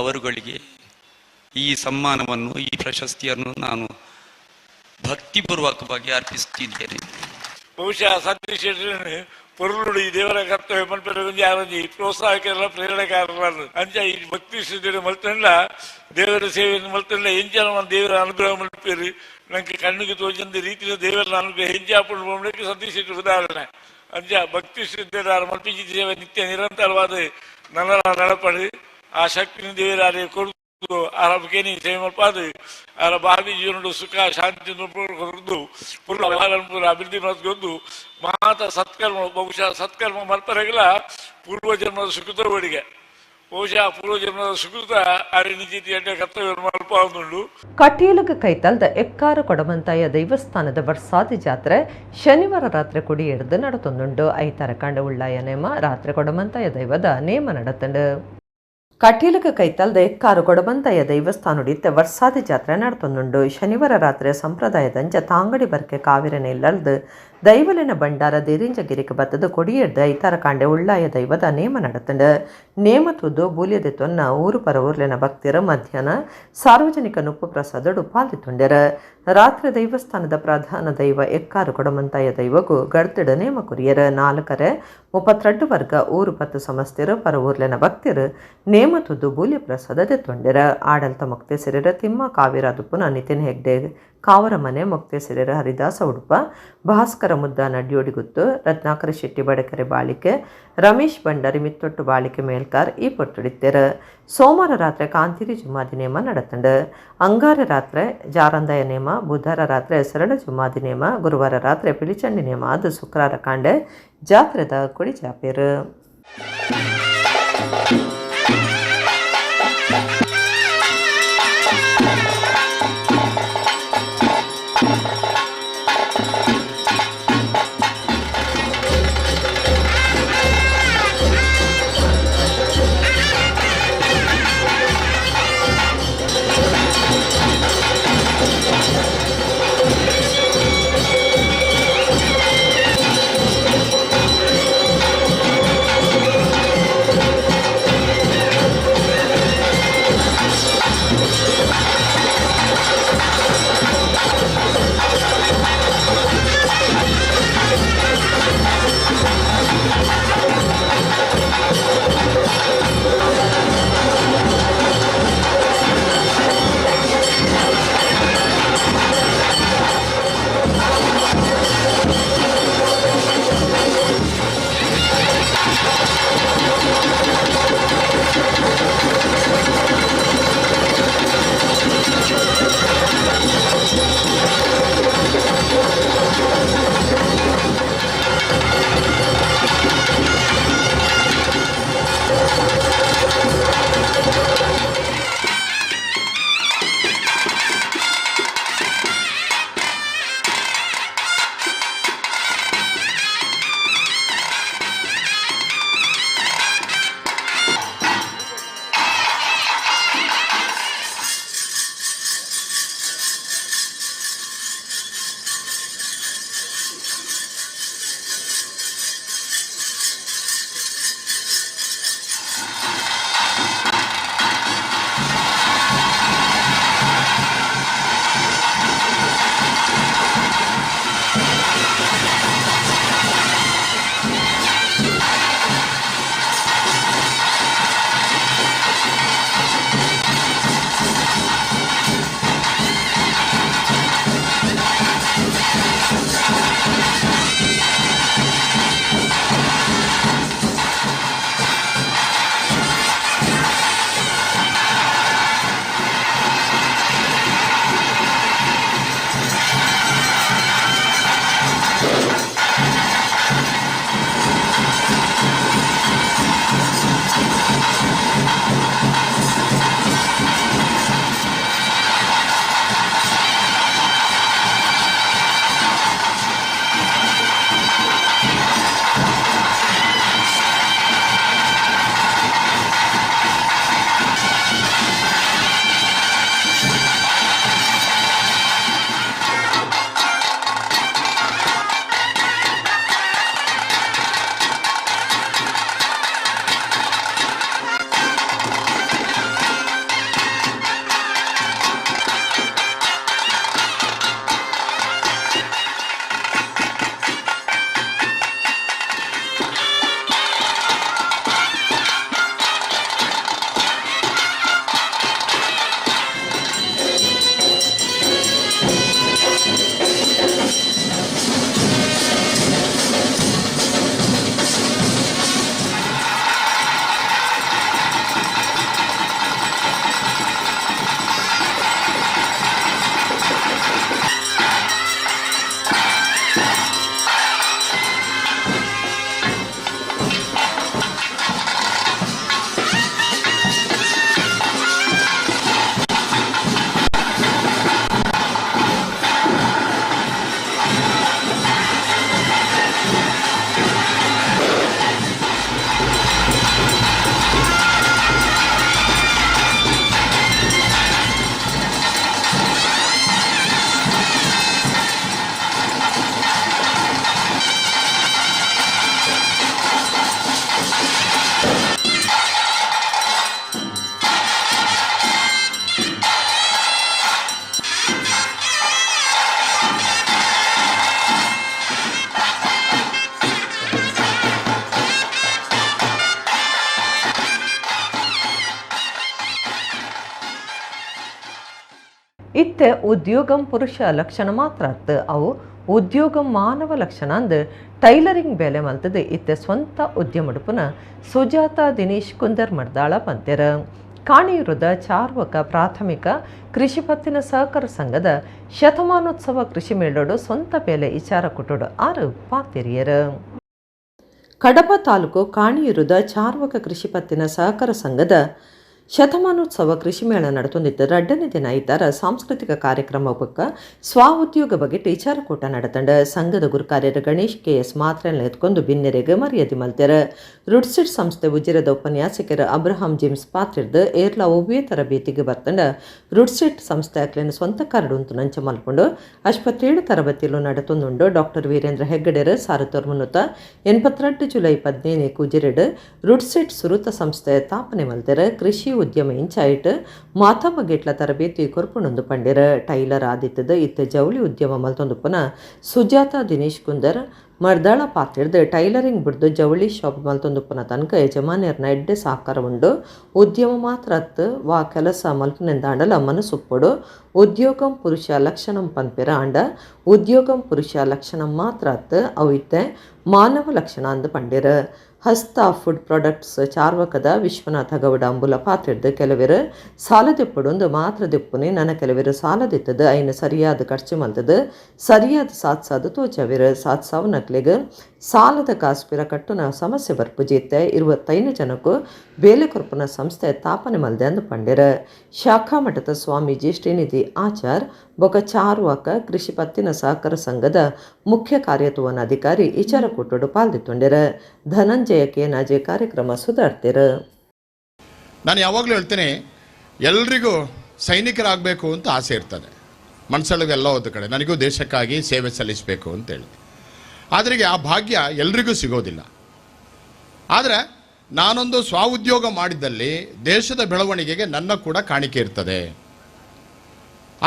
ಅವರುಗಳಿಗೆ ಈ ಸಮ್ಮಾನವನ್ನು, ಈ ಪ್ರಶಸ್ತಿಯನ್ನು ನಾನು ಭಕ್ತಿಪೂರ್ವಕವಾಗಿ ಅರ್ಪಿಸುತ್ತಿದ್ದೇನೆ. ಬಹುಶಃ ಸತೀಶ್ ಶೆಟ್ಟಿ ಪೊರುಳುಡು ಈ ದೇವರ ಕರ್ತವ್ಯ ಮಲ್ಪೆರೆ ಒಂಜಿ ಆರೊಂಜಿ ಪ್ರೋತ್ಸಾಹಕರ ಪ್ರೇರಣಕಾರರ ಅಂಚ ಈ ಭಕ್ತಿ ಶ್ರದ್ಧೆ ಮಲ್ತಂಡ ದೇವರ ಸೇವೆಯನ್ನು ಮಲ್ತಂಡ ಎಂಚನ ದೇವರ ಅನುಗ್ರಹ ಮಲ್ಪೇರು. ನಂಗೆ ಕಣ್ಣಿಗೆ ತೋಚಂದ ರೀತಿಯ ದೇವರ ಅನುಗ್ರಹ ಹೆಂಚ ಆಪುಂಡು ಸತೀಶ್ ಶೆಟ್ಟಿ ಉದಾಹರಣೆ. ಅಂಚ ಭಕ್ತಿ ಶ್ರದ್ಧೆ ಮಲ್ಪಿಂಚಿ ಸೇವೆ ನಿತ್ಯ ನಿರಂತರವಾದ ನನ್ನ ನಡಪಡು ಆ ಶಕ್ತಿನ ದೇವರ ಕೊಡ್ದು ಆರ ಬುಕೇನಿ ಸೇವೆ ಮಲ್ಪಾದು ಆರ ಭಾವಿ ಜೀವನಡು ಸುಖ ಶಾಂತಿ ಕೊರದು ಪುಲ್ಲ ಅಭಿವೃದ್ಧಿ ಮಲ್ತ್ಕೊಂಡು ಮಾತ ಸತ್ಕರ್ಮ ಬಹುಶಃ ಸತ್ಕರ್ಮ ಮಲ್ಪರೆಗಲ ಪೂರ್ವಜನ್ಮದ ಸುಕೃತ ಒಡಿಗೆ ಬಹುಶಃ ಪೂರ್ವಜನ್ಮದ ಸುಕೃತ ಅರಿನಿಜಿತಿ ಎಡ್ಡೆ ಕರ್ತವ್ಯ ಮಲ್ಪ. ಕಟೀಲುಗ ಕೈತಲ್ದ ಎಕ್ಕಾರ ಕೊಡಮಂತಾಯ ದೇವಸ್ಥಾನದ ವರ್ಸಾದಿ ಜಾತ್ರೆ ಶನಿವಾರ ರಾತ್ರಿ ಕೊಡಿ ಹಿಡಿದು ನಡತೊಂದುಂಡು. ಐತಾರ ಕಂಡ ಉಳ್ಳಾಯ ನೇಮ, ರಾತ್ರಿ ಕೊಡಮಂತಾಯ ದೈವದ ನೇಮ ನಡತಂಡು. ಕಟೀಲುಗ ಕೈತಲ್ದ ಎಕ್ಕಾರು ಕೊಡಬಂತಾಯ ದೇವಸ್ಥಾನಡಿತ್ತ ವರ್ಸಾದಿ ಜಾತ್ರೆ ನಡತೊಂದುಂಡು. ಶನಿವಾರ ರಾತ್ರಿ ಸಂಪ್ರದಾಯದಂಚ ತಾಂಗಡಿ ಬರ್ಕೆ ಕಾವಿರನೆ ಇಲ್ಲಲ್ದು ದೈವಲಿನ ಭಂಡಾರ ದೇರಿಂಜಗಿರಿಗೆ ಬತ್ತದು ಕೊಡಿಯೆಡ್ದು ಐತಾರ ಕಾಂಡೆ ಉಳ್ಳಾಯ ದೈವದ ನೇಮ ನಡತಂಡು. ನೇಮ ತುದ್ದು ಬೂಲ್ಯದೆ ತೊನ್ನ ಊರು ಪರ ಊರ್ಲಿನ ಭಕ್ತಿರ ಮಧ್ಯಾಹ್ನ ಸಾರ್ವಜನಿಕ ನುಪ್ಪು ಪ್ರಸಾದಡು ಪಾಲ್ದಿತ್ತುಂಡೆರ. ರಾತ್ರಿ ದೇವಸ್ಥಾನದ ಪ್ರಧಾನ ದೈವ ಎಕ್ಕಾರು ಕೊಡಮಂತಾಯ ದೈವಗೂ ಗಡ್ತಿಡ ನೇಮ ಕುರಿಯರ. ನಾಲ್ಕರೆ 32 ವರ್ಗ ಊರು ಪತ್ತು ಸಮಸ್ತಿರು ಪರ ಊರ್ಲಿನ ಭಕ್ತಿರು ನೇಮ ತುದ್ದು ಬೂಲ್ಯ ಪ್ರಸಾದ ದೆತ್ತೊಂಡೆರ. ಆಡಳಿತ ಮೊಕ್ತೇಸರಿರ ತಿಮ್ಮ ಕಾವಿರಾದುಪ್ಪುನ ನಿತಿನ್ ಹೆಗ್ಡೆ ಕಾವರಮನೆ, ಮೊಕ್ತೇಸರಿರ ಹರಿದಾಸ ಉಡುಪ, ಭಾಸ್ಕರ ಮುದ್ದ ನಡ್ಯೋಡಿಗುತ್ತು, ರತ್ನಾಕರ ಶೆಟ್ಟಿ ಬಡಕೆರೆ ಬಾಳಿಕೆ, ರಮೇಶ್ ಭಂಡಾರಿ ಮಿತ್ತೊಟ್ಟು ಬಾಳಿಕೆ ಮೇಲ್ಕಾರ್ ಈ ಪೊರ್ತುಡಿತ್ತೆರ್. ಸೋಮವಾರ ರಾತ್ರಿ ಕಾಂತಿರಿ ಜುಮಾದಿ ನೇಮ ನಡತಂಡು. ಅಂಗಾರ ರಾತ್ರಿ ಜಾರಂದಾಯ ನೇಮ, ಬುಧವಾರ ರಾತ್ರಿ ಸರಳ ಜುಮಾದಿ ನೇಮ, ಗುರುವಾರ ರಾತ್ರಿ ಪಿಳಿಚಂಡಿ ನೇಮ ಅದು ಶುಕ್ರವಾರ ಕಾಂಡೆ ಜಾತ್ರೆದ ಕೊಡಿ ಜಾಪೇರು. ಇತ್ತೆ ಉದ್ಯೋಗಂ ಪುರುಷ ಲಕ್ಷಣ ಮಾತ್ರ ಅತ್ತು ಅವು ಉದ್ಯೋಗ ಮಾನವ ಲಕ್ಷಣ ಅಂದು ಟೈಲರಿಂಗ್ ಬೇಲೆ ಮಲ್ತದೆ ಇತ್ತೆ ಸ್ವಂತ ಉದ್ಯಮಡುಪುನ ಸುಜಾತ ದಿನೇಶ್ ಕುಂದರ್ ಮರ್ದಾಳ ಪಂತೆರ. ಕಾಣಿಯೂರದ ಚಾರ್ವಕ ಪ್ರಾಥಮಿಕ ಕೃಷಿ ಪತ್ತಿನ ಸಹಕಾರ ಸಂಘದ ಶತಮಾನೋತ್ಸವ ಕೃಷಿ ಮೇಳೋಡು ಸ್ವಂತ ಬೇಲೆ ವಿಚಾರ ಕುಟುಡು ಆರು ಪಾತೆರಿಯರು. ಕಡಬ ತಾಲೂಕು ಕಾಣಿಯೂರದ ಚಾರ್ವಕ ಕೃಷಿ ಪತ್ತಿನ ಸಹಕಾರ ಸಂಘದ ಶತಮಾನೋತ್ಸವ ಕೃಷಿ ಮೇಳ ನಡೆತೊಂದಿತ್ತು. ರಡ್ಡನೇ ದಿನ ಇತರ ಸಾಂಸ್ಕೃತಿಕ ಕಾರ್ಯಕ್ರಮ ಬೊಕ್ಕ ಸ್ವ ಉದ್ಯೋಗ ಬಗ್ಗೆ ವಿಚಾರಕೂಟ ನಡೆತಂಡ. ಸಂಘದ ಗುರುಕಾರ್ಯರ ಗಣೇಶ್ ಕೆ ಎಸ್ ಮಾತ್ರೆಲ್ಲ ಎತ್ಕೊಂಡು ಬಿನ್ನೆರೆಗೆ ಮರ್ಯಾದೆ ಮಲ್ತೆರ. ರುಡ್ಸಿಡ್ ಸಂಸ್ಥೆ ಉಜಿರದ ಉಪನ್ಯಾಸಕರ ಅಬ್ರಹಾಂ ಜೇಮ್ಸ್ ಪಾತ್ರಿರ್ದು ಏರ್ಲ ಒವ್ವೇ ತರಬೇತಿಗೆ ಬರ್ತಂಡ ರುಡ್ಸಿಟ್ ಸಂಸ್ಥೆ ಅಕ್ಲೆನ ಸ್ವಂತ ಕರಡು ಉಂತು ನಂಚ ಮಲ್ಕೊಂಡು 57 ತರಬೇತಿಲು ನಡೆತೊಂದುಂಡು. ಡಾಕ್ಟರ್ ವೀರೇಂದ್ರ ಹೆಗ್ಗಡೆರ 1982 ಜುಲೈ 15 ಉಜಿರೆಡ್ ರುಡ್ಸಿಟ್ ಸುರುತ ಸಂಸ್ಥೆ ತಾಪನೆ ಮಲ್ತೆರ. ಕೃಷಿ ಉದ್ಯಮ ಇಂಚಾಯಿಟ್ ಮಾತಾ ಬಗೆಟ್ಲ ತರಬೇತಿ ಕೊರ್ಪುಣೊಂದು ಪಂಡೆರ. ಟೈಲರ್ ಆದಿತ್ತದ ಇತ್ತ ಜವಳಿ ಉದ್ಯಮ ಮಲ್ತೊಂದು ಪುನ ಸುಜಾತ ದಿನೇಶ್ ಕುಂದರ್ ಮರ್ದಾಳ ಪಾತಿರ್ದು ಟೈಲರಿಂಗ್ ಬಿಡ್ದು ಜವಳಿ ಶಾಪ್ ಮಲ್ತೊಂದು ಪುನ ತನಕ ಯಜಮಾನ್ಯರ್ನ ಎಡ್ಡೆ ಸಾಕಾರ ಉಂಡು. ಉದ್ಯಮ ಮಾತ್ರ ಅತ್ತು ವಾ ಕೆಲಸ ಮಲ್ಪನೆಂದಾಂಡಲ ಮನಸ್ಸುಪ್ಪೊಡು. ಉದ್ಯೋಗಂ ಪುರುಷ ಲಕ್ಷಣಂ ಪನ್ಪೆರ ಆಂಡ ಉದ್ಯೋಗಂ ಪುರುಷ ಲಕ್ಷಣಂ ಮಾತ್ರ ಅತ್ತು ಅವು ಇತ್ತೆ ಮಾನವ ಲಕ್ಷಣ ಅಂದು ಪಂಡೆರ. ಹಸ್ತ ಫುಡ್ ಪ್ರಾಡಕ್ಟ್ಸ್ ಚಾರ್ವಕದ ವಿಶ್ವನಾಥ ಗೌಡ ಅಂಬುಲ ಪಾತ್ರಿಡ್ದು ಕೆಲವರು ಸಾಲದೆಪ್ಪುಡೊಂದು ಮಾತ್ರ ದೆಪ್ಪುನೆ ನನ್ನ ಕೆಲವರು ಸಾಲದಿತ್ತದು ಐನ ಸರಿಯಾದ ಖರ್ಚು ಮಲ್ತದು ಸರಿಯಾದ ಸಾತ್ ಸಾದು ತೋಚವಿರು ಸಾತ್ ಸಾವನಕ್ಲೆಗ್ ಸಾಲದ ಕಾಸ್ಪಿರ ಕಟ್ಟುನ ಸಮಸ್ಯೆ ಬರ್ಪುಜೀತೆ 25 ಜನಕ್ಕೂ ಬೇಲೆ ಕೊರ್ಪುನ ಸಂಸ್ಥೆ ತಾಪನೆ ಮಲ್ದೆ ಅಂದು ಪಂಡೆರ. ಶಾಖಾ ಮಠದ ಸ್ವಾಮೀಜಿ ಶ್ರೀನಿಧಿ ಆಚಾರ್ ಬೊಕ ಚಾರ್ವಾಕ ಕೃಷಿ ಪತ್ತಿನ ಸಹಕಾರ ಸಂಘದ ಮುಖ್ಯ ಕಾರ್ಯತುವನ ಅಧಿಕಾರಿ ಇಚಾರ ಕೂಟೋಡು ಪಾಲ್ದಿತ್ತೊಂಡೆರ. ಧನಂಜಯ ಕೆ ನಾಜೆ ಕಾರ್ಯಕ್ರಮ ಸುಧಾರ್ತಿರ. ನಾನು ಯಾವಾಗಲೂ ಹೇಳ್ತೇನೆ, ಎಲ್ರಿಗೂ ಸೈನಿಕರಾಗಬೇಕು ಅಂತ ಆಸೆ ಇರ್ತದೆ ಮನಸ್ಸೊಳಗೆಲ್ಲ ಒಂದು ಕಡೆ, ನನಗೂ ದೇಶಕ್ಕಾಗಿ ಸೇವೆ ಸಲ್ಲಿಸಬೇಕು ಅಂತೇಳಿ. ಆದರೆ ಆ ಭಾಗ್ಯ ಎಲ್ರಿಗೂ ಸಿಗೋದಿಲ್ಲ. ಆದರೆ ನಾನೊಂದು ಸ್ವಉದ್ಯೋಗ ಮಾಡಿದ್ದಲ್ಲಿ ದೇಶದ ಬೆಳವಣಿಗೆಗೆ ನನ್ನ ಕೂಡ ಕಾಣಿಕೆ ಇರ್ತದೆ.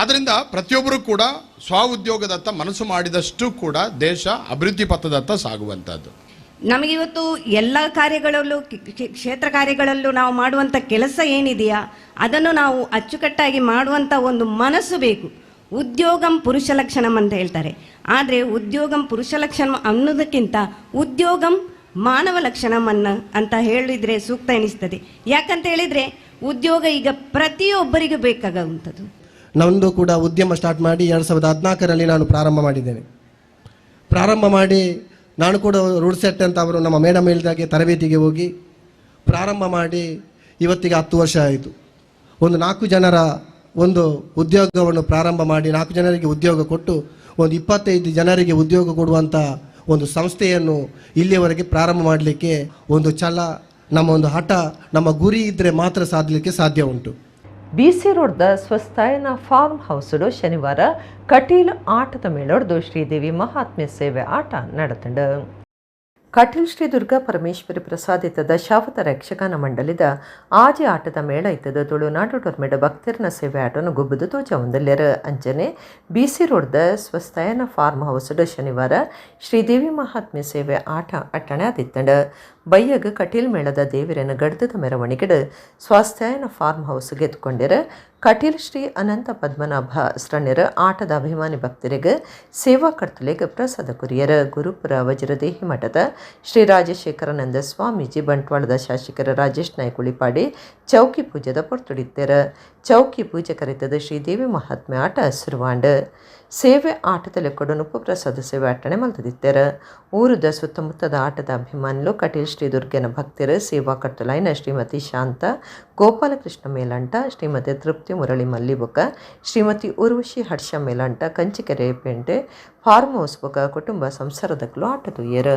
ಆದ್ದರಿಂದ ಪ್ರತಿಯೊಬ್ಬರೂ ಕೂಡ ಸ್ವಉದ್ಯೋಗದತ್ತ ಮನಸ್ಸು ಮಾಡಿದಷ್ಟು ಕೂಡ ದೇಶ ಅಭಿವೃದ್ಧಿ ಪಥದತ್ತ ಸಾಗುವಂಥದ್ದು. ನಮಗಿವತ್ತು ಎಲ್ಲ ಕಾರ್ಯಗಳಲ್ಲೂ ಕ್ಷೇತ್ರ ಕಾರ್ಯಗಳಲ್ಲೂ ನಾವು ಮಾಡುವಂಥ ಕೆಲಸ ಏನಿದೆಯಾ ಅದನ್ನು ನಾವು ಅಚ್ಚುಕಟ್ಟಾಗಿ ಮಾಡುವಂಥ ಒಂದು ಮನಸ್ಸು ಬೇಕು. ಉದ್ಯೋಗಂ ಪುರುಷ ಲಕ್ಷಣಂ ಅಂತ ಹೇಳ್ತಾರೆ. ಆದರೆ ಉದ್ಯೋಗಂ ಪುರುಷ ಲಕ್ಷಣಂ ಅನ್ನೋದಕ್ಕಿಂತ ಉದ್ಯೋಗಂ ಮಾನವ ಲಕ್ಷಣಂ ಅಂತ ಹೇಳಿದರೆ ಸೂಕ್ತ ಎನಿಸ್ತದೆ. ಯಾಕಂತ ಹೇಳಿದರೆ ಉದ್ಯೋಗ ಈಗ ಪ್ರತಿಯೊಬ್ಬರಿಗೂ ಬೇಕಾಗುವಂಥದ್ದು. ನಮ್ಮದು ಕೂಡ ಉದ್ಯಮ ಸ್ಟಾರ್ಟ್ ಮಾಡಿ 2014ರಲ್ಲಿ ನಾನು ಪ್ರಾರಂಭ ಮಾಡಿದ್ದೇನೆ. ಪ್ರಾರಂಭ ಮಾಡಿ ನಾನು ಕೂಡ ರೋಡ್ ಸೆಟ್ ಅಂತ ಅವರು ನಮ್ಮ ಮೇಡಮ್ ಹೇಳಿದಾಗೆ ತರಬೇತಿಗೆ ಹೋಗಿ ಪ್ರಾರಂಭ ಮಾಡಿ ಇವತ್ತಿಗೆ 10 ವರ್ಷ ಆಯಿತು. ಒಂದು 4 ಜನರ ಒಂದು ಉದ್ಯೋಗವನ್ನು ಪ್ರಾರಂಭ ಮಾಡಿ 4 ಜನರಿಗೆ ಉದ್ಯೋಗ ಕೊಟ್ಟು ಒಂದು 25 ಜನರಿಗೆ ಉದ್ಯೋಗ ಕೊಡುವಂಥ ಒಂದು ಸಂಸ್ಥೆಯನ್ನು ಇಲ್ಲಿಯವರೆಗೆ ಪ್ರಾರಂಭ ಮಾಡಲಿಕ್ಕೆ ಒಂದು ಛಲ, ನಮ್ಮ ಒಂದು ಹಠ, ನಮ್ಮ ಗುರಿ ಇದ್ದರೆ ಮಾತ್ರ ಸಾಧಲಿಕ್ಕೆ ಸಾಧ್ಯ ಉಂಟು. ಬಿಸಿ ರೋಡ್ದ ಸ್ವಸ್ಥಾಯನ ಫಾರ್ಮ್ ಹೌಸ್ಡು ಶನಿವಾರ ಕಟೀಲ್ ಆಟದ ಮೇಳೊಡ್ದು ಶ್ರೀದೇವಿ ಮಹಾತ್ಮ್ಯ ಸೇವೆ ಆಟ ನಡೆತಂಡು. ಕಟೀಲ್ ಶ್ರೀ ದುರ್ಗಾ ಪರಮೇಶ್ವರಿ ಪ್ರಸಾದಿತದ ಶಾವತರ ಯಕ್ಷಗಾನ ಮಂಡಳಿದ ಆಜಿ ಆಟದ ಮೇಳ ಇತ್ತದ ತುಳುನಾಡು ಟೊರ್ಮೆಡ ಭಕ್ತರನ ಸೇವೆ ಆಟನು ಗುಬ್ಬದು ತೋಜ ಹೊಂದಲ್ಯರ. ಅಂಚನೆ ಬಿಸಿ ರೋಡ್ದ ಸ್ವಸ್ಥಾಯನ ಫಾರ್ಮ್ ಹೌಸ್ಡ್ ಶನಿವಾರ ಶ್ರೀದೇವಿ ಮಹಾತ್ಮ್ಯ ಸೇವೆ ಆಟ ಅಟ್ಟಣೆ ಆದಿತ್ತಂಡ. ಬಯ್ಯಗ ಕಟೀಲ್ ಮೇಳದ ದೇವಿರನ ಗಡ್ದದ ಮೆರವಣಿಗೆಡು ಸ್ವಾಸ್ಥ್ಯಾಯನ ಫಾರ್ಮ್ ಹೌಸ್ ಗೆದ್ದುಕೊಂಡಿರ. ಕಟೀಲ್ ಶ್ರೀ ಅನಂತ ಪದ್ಮನಾಭ ಸ್ರಣ್ಯರ ಆಟದ ಅಭಿಮಾನಿ ಭಕ್ತರಿಗೆ ಸೇವಾ ಕರ್ತಲೆಗೆ ಪ್ರಸಾದ ಕುರಿಯರ. ಗುರುಪುರ ವಜ್ರದೇಹಿ ಮಠದ ಶ್ರೀ ರಾಜಶೇಖರಾನಂದ ಸ್ವಾಮೀಜಿ, ಬಂಟ್ವಾಳದ ಶಾಸಕರ ರಾಜೇಶ್ ನಾಯ್ಕ ಉಳಿಪಾಡಿ ಚೌಕಿ ಪೂಜೆದ ಪೊರ್ತುಡಿತ್ತೆರ. ಚೌಕಿ ಪೂಜೆ ಕರೆತದ ಶ್ರೀದೇವಿ ಮಹಾತ್ಮೆ ಆಟ ಸುರುವಾಂಡ್. ಸೇವೆ ಆಟದ ಲೆಕ್ಕಡನುಪ್ಪು ಪ್ರಸಾದ ಸೇವೆ ಅಟ್ಟಣೆ ಮಲ್ತದಿತ್ತೆರ. ಊರದ ಸುತ್ತಮುತ್ತದ ಆಟದ ಅಭಿಮಾನಿಲು ಕಟೀಲ್ ಶ್ರೀ ದುರ್ಗೆನ ಭಕ್ತರು ಸೇವಾ ಕರ್ತಲಾಯಿನ ಶ್ರೀಮತಿ ಶಾಂತ ಗೋಪಾಲಕೃಷ್ಣ ಮೇಲಂಟ, ಶ್ರೀಮತಿ ತೃಪ್ತಿ ಮುರಳಿ ಮಲ್ಲಿಬೊಕ್ಕ, ಶ್ರೀಮತಿ ಉರ್ವಶಿ ಹರ್ಷ ಮೇಲಂಟ, ಕಂಚಿಕೆರೆ ಪೇಂಟೆ ಫಾರ್ಮ್ ಹೌಸ್ ಬೊಕ್ಕ ಕುಟುಂಬ ಸಂಸಾರದಕ್ಲು ಆಟ ತುಯ್ಯರ.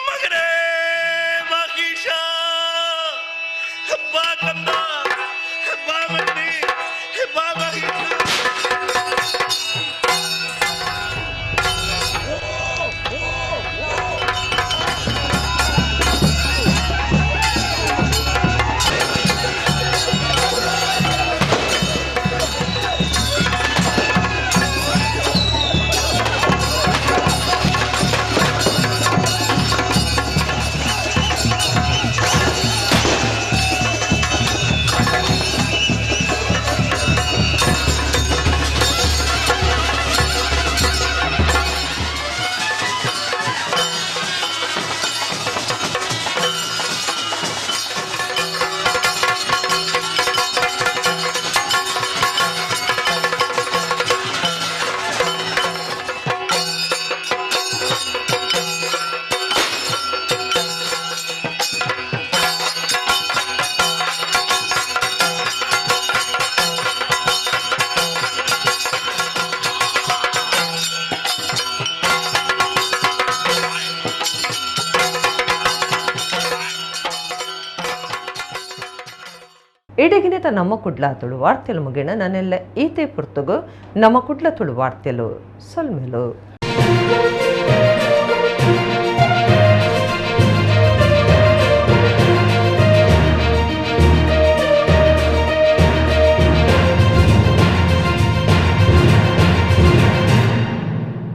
ಮಗನೇ ಮಹಿಷ, ಬಾ ಕಂದ, ಬಾ ಮಗನೇ, ಬಾ ಮಹಿಷ. ಇಡಗಿನಿತ ನಮ್ಮ ಕುಡ್ಲ ತುಳು ವಾರ್ತೆಲು ಮುಗಿಣ ನನ್ನೆಲ್ಲ ಈತೆ ಪುರ್ತುಗು ನಮ್ಮ ಕುಡ್ಲ ತುಳು ವಾರ್ತೆಲು ಸೊಲ್ಮೆಲು.